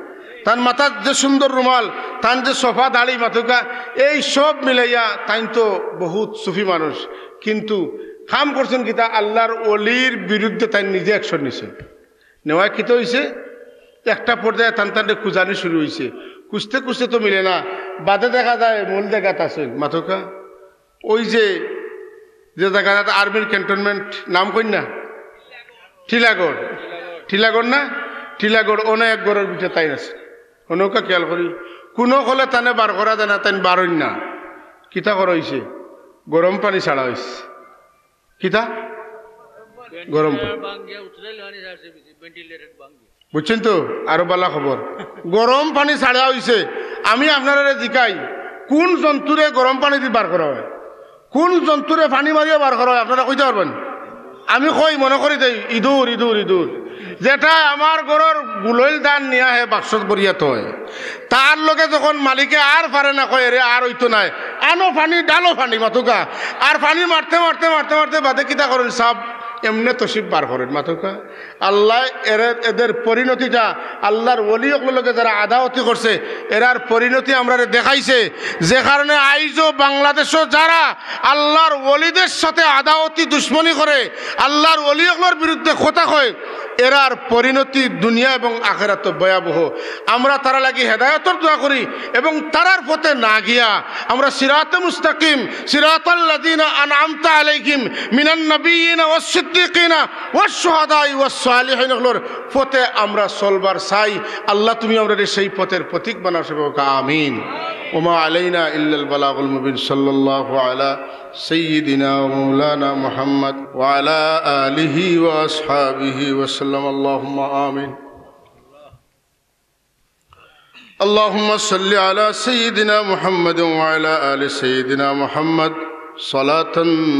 তান মাথাত যে সুন্দর রুমাল, তান যে সফা দাড়ি, মাতউক্কা, এই সব মিলাইয়া তাইন তো বহুত সুফি মানুষ, কিন্তু কাম করছইন কিতা? আল্লার অলির বিরুদ্ধে তাইন নিজে action নিছইন। নেওয়ায় কিতা অইছে? একটা পর্যায়ে তান তানরে খুঁজানি শুরু অইছে, খুঁজতে খুঁজতে তো মিলে না, বাদে দেখা যায় মূল জাগাত আছইন, মাতউক্কা। ওই যে, যে জাগাত আর্মির ক্যান্টনমেন্ট, নাম কইন না, টিলাগড়, টিলাগড় না, টিলাগড়, অনো এক ঘরর ভিতরে তাইন আছইন। অনো কা খেয়াল করি, কুনু অকলে তানে বার করা যায় না, তাইন বারইন না। কিতা করা অইছে? গরম পানি ছাড়া অইছে। কিতা? গরম পানি। বুঝছইন তো? আরো বালা খবর। গরম পানি ছাড়া অইছে। আমি আপনারারে জিকাই, কুন জন্তুরে গরম পানিদি বার করা অয়? কুন জন্তুরে পানি মারিয়া বার করা অয়? আপনারা কইতা পারবা নি? আমি কই, মনো করি দেই, ইঁদুর, ইঁদুর, ইঁদুর। যেটা আমার ঘরর গুলইল ধান নিয়া হে বাক্সত ভরিয়া থয়, তার লগে যখন মালিকে আর পারে না, কয়, "এরে, আর অইতো নায়, আনো পানি, ঢালো পানি", মাতউক্কা। আর পানি মারতে, মারতে, মারতে, মারতে বাদে কিতা করইন? সাফ এমনে তশরিফ বার করইন, মাতউক্কা। আল্লায় এরে, এদের পরিণতিটা, আল্লার ওলি অকলর লগে যারা আদাওতি করছে, এরার পরিণতি আমরারে দেখাইছে। যে কারণে আইজও বাংলাদেশো যারা আল্লার ওলিদের সাথে আদাওতি দুশমনি করে, আল্লার ওলি অকলর বিরুদ্ধে কথা কয়, এরার পরিণতি দুনিয়া এবং আখেরাতো ভয়াবহ। আমরা তারার লাগি হেদায়েতর দোয়া করি এবং তারার পথে না গিয়া আমরা সিরাতে মুস্তাকিম, সিরাতাল্লাযীনা আনআমতা আলাইহিম মিনান নাবিয়্যিনা ওয়াস সিদ্দীকিনা ওয়াশ শুহাদাই ওয়াস সালিহিন অকলর পথে আমরা চলবার চাই। আল্লাহ, তুমি আমরারে সেই পথের পথিক বানাও, সবাই কউক্কা আমিন। ওমা আলাইনা ইল্লাল বালাগুল মুবিন। সাল্লাল্লাহু আলা সাইয়্যিদিনা ওয়া মাওলানা মুহাম্মদ ওয়া আলা আলিহি ওয়া আসহাবিহি ওয়া সাল্লাম। আল্লাহুম্মা আমিন। اللهم صل على سيدنا محمد وعلى آل سيدنا محمد صلاة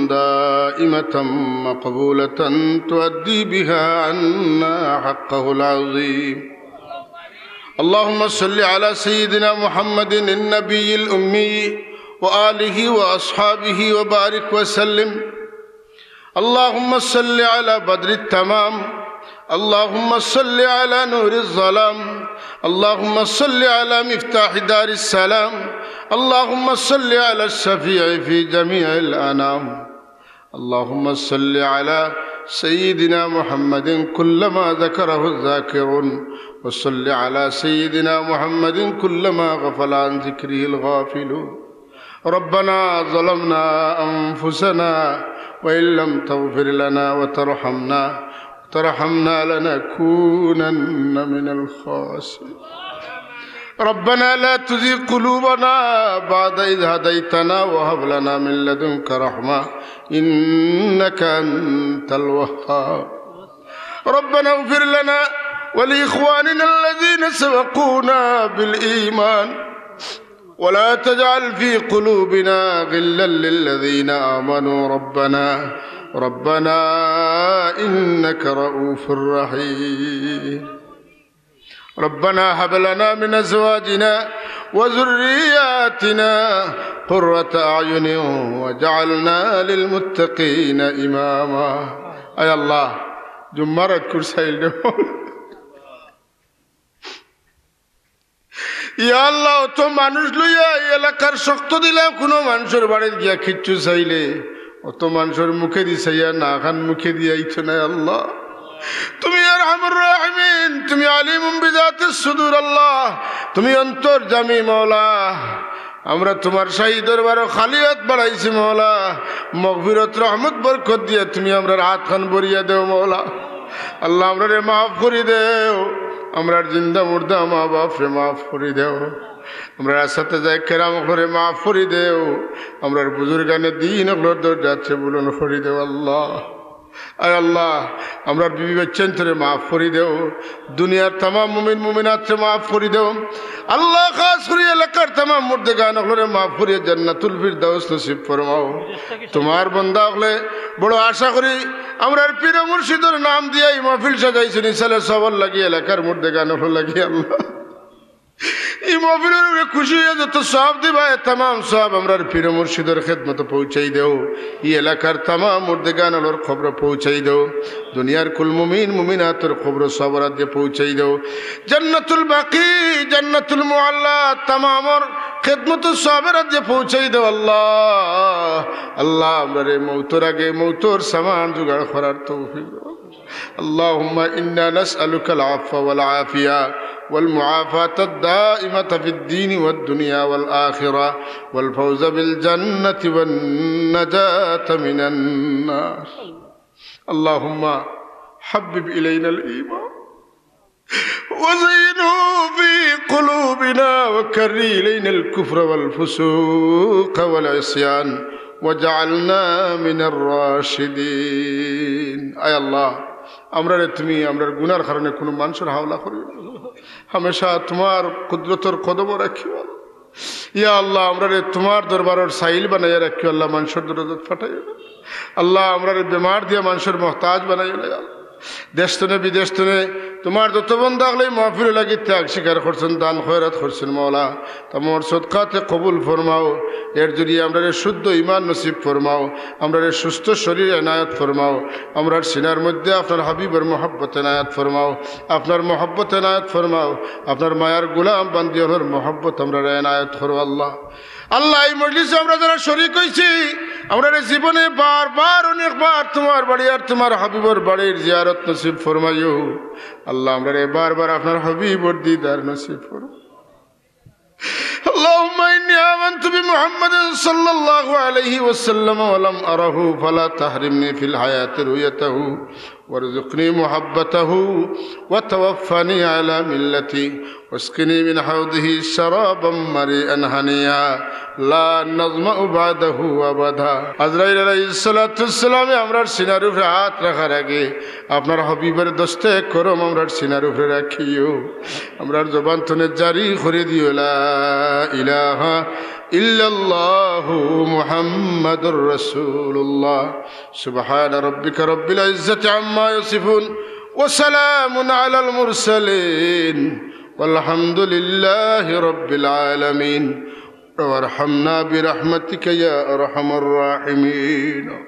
دائمة مقبولة تؤدي بها عنا حقه العظيم. اللهم صل على سيدنا محمد النبي الأمي وآله وأصحابه وبارك وسلم. اللهم صل على بدر التمام اللهم صل على نور الظلام، اللهم صل على مفتاح دار السلام، اللهم صل على الشفيع في جميع الأنام. اللهم صل على سيدنا محمد كلما ذكره الذاكرون، وصل على سيدنا محمد كلما غفل عن ذكره الغافلون. ربنا ظلمنا أنفسنا وإن لم تغفر لنا وترحمنا، وترحمنا لنكونن من الخاسرين. ربنا لا تزغ قلوبنا بعد إذ هديتنا وهب لنا من لدنك رحمة إنك أنت الوهاب. ربنا اغفر لنا ولإخواننا الذين سبقونا بالإيمان ولا تجعل في قلوبنا غلا للذين آمنوا ربنا، ربنا إنك رؤوف رحيم. ربنا هب لنا من أزواجنا وذرياتنا قرة أعين واجعلنا للمتقين إماما. আয় আল্লাহ, জুম্মার রাইত কুরসাইল দেও। ইয়া আল্লাহ, অত মানুষ লইয়া এই এলাকার শক্ত দিলে কুনু মানষর বাড়িত গিয়া কিচ্ছু চাইলে, অত মানষর মুখেদি চাইয়া না খান মুখেদি আইতো নায় আল্লাহ। তুমি আরহামুর রাহিমিন, তুমি আলিমুম বিজাতিস সুদুর আল্লাহ, তুমি অন্তর্যামী মাওলা। আমরা তুমার শাহী দরবারো খালি আত বাড়াইছি মাওলা, মাগফিরত রহমত বরকত দিয়া তুমি আমরার আত খান ভরিয়া দেও মাওলা। আল্লাহ, আমরারে মাফ করি দেও, আমরার জিন্দা মুর্দা মা বাপরে মাফ করি দেও, আমরার আসাতেজায়ে কেরাম অকলরে মাফ করি দেও, আমরার বুজুর্গানে দ্বীন অকলর দরজাতরে বুলন্দ করি দেও আল্লাহ। আয় আল্লাহ, আমরার বিবি বাচ্চাইন্তরে মাফ করি দেও, দুনিয়ার তামাম মুমিন মুমিনাতরে মাফ করি দেও। আল্লাহ, খাস করি এলাকার তামাম মুর্দেগান অকলরে মাফ করিয়া জান্নাতুল ফিরদাউস নসিব ফরমাও। তুমার বন্দা অকলে বড় আশা করি আমরার পীর মুর্শিদর নাম দিয়া ই মাহফিল সাজাইছইন, ইসালে সওয়াবর লাগি, এলাকার মুর্দেগান অকলর লাগি আল্লাহ। ই মাহফিলর উপরে খুশি অইয়া যত সওয়াব দিবা, এ তামাম সওয়াব আমরার পীর মুর্শিদর খেদমতো পৌঁছাই দেও। ই এলাকার তামাম মুর্দেগান অকলর কবরো পৌঁছাই দেও। দুনিয়ার কুল মুমিন মুমিনাতর কবরো সওয়াবর আদিয়া পৌঁছাই দেও। জান্নাতুল বাকি, জান্নাতুল মুআল্লা তামামর খেদমতো সওয়াবর আদিয়া পৌঁছাই দেও আল্লাহ। আল্লাহ, আমরারে মউতর আগে মউতর সামান জোগাড় করার তৌফিক দেও। اللهم إنا نسألك العفو والعافية والمعافاة الدائمة في الدين والدنيا والآخرة والفوز بالجنة والنجاة من النار. اللهم حبب إلينا الإيمان وزينه في قلوبنا وكره إلينا الكفر والفسوق والعصيان واجعلنا من الراشدين. আয় আল্লাহ, আমরারে তুমি আমরার গুনার কারণে কুনু মানষর হাওলা করিও না। হামেশা তুমার কুদরতর কদমো রাখিও। ইয়া আল্লাহ, আমরারে তুমার দরবারর সাইল বানাইয়া রাখিও আল্লাহ, মানষর দরজাত ফাটাইও না। আল্লাহ, আমরারে বেমার দিয়া মানষর মহতাজ বানাইও না। দেশ তনে বিদেশ তনে তুমার যত বন্দা অকলে ই মাহফিলর লাগি ত্যাগ স্বীকার করছইন, দান খয়রাত করছইন, মাওলা, তামামর সদকাতে কবুল ফরমাও। এর জরিয়ে আমরারে শুদ্ধ ঈমান নসিব ফরমাও, আমরারে সুস্থ শরীর এনায়েত ফরমাও, আমরার সিনার মধ্যে আপনার হাবিবর মহব্বত এনায়েত ফরমাও, আপনার মহব্বত এনায়েত ফরমাও, আপনার মায়ার গোলাম বান্দি অকলর মহব্বত আমরারে এনায়েত করো আল্লাহ। আল্লাহ, ই মজলিসো আমরা যারা শরিক অইছি, আমরারে জীবনে বারবার অনেকবার তুমার বাড়ি আর তুমার হাবিবর বাড়ির জিয়ারত নসিব ফরমাইও। আল্লাহ, আমরারে বারবার আপনার হাবিবর দিদার নসিব করো। اللهم إني آمنت بمحمد صلى الله عليه وسلم ولم أره فلا تحرمني في الحياة رؤيته وارزقني محبته وتوفني على ملته واسقني من حوضه شرابا مريئا هنيئا لا نظمأ بعده أبدا. আজরাইল আলাইহিস সালাতু ওয়াস সালামে আমরার সিনার উপরে আত রাখার আগে আপনার হাবিবর দস্তে করম আমরার সিনার উপরে রাখিও, আমরার জবান তনে জারি করি দিও, লা ইলাহা ইল্লাল্লাহু মুহাম্মাদুর রাসূলুল্লাহ। سبحان ربك رب العزة عما يصفون وسلام على المرسلين والحمد لله رب العالمين. وارحمنا برحمتك يا أرحم الراحمين.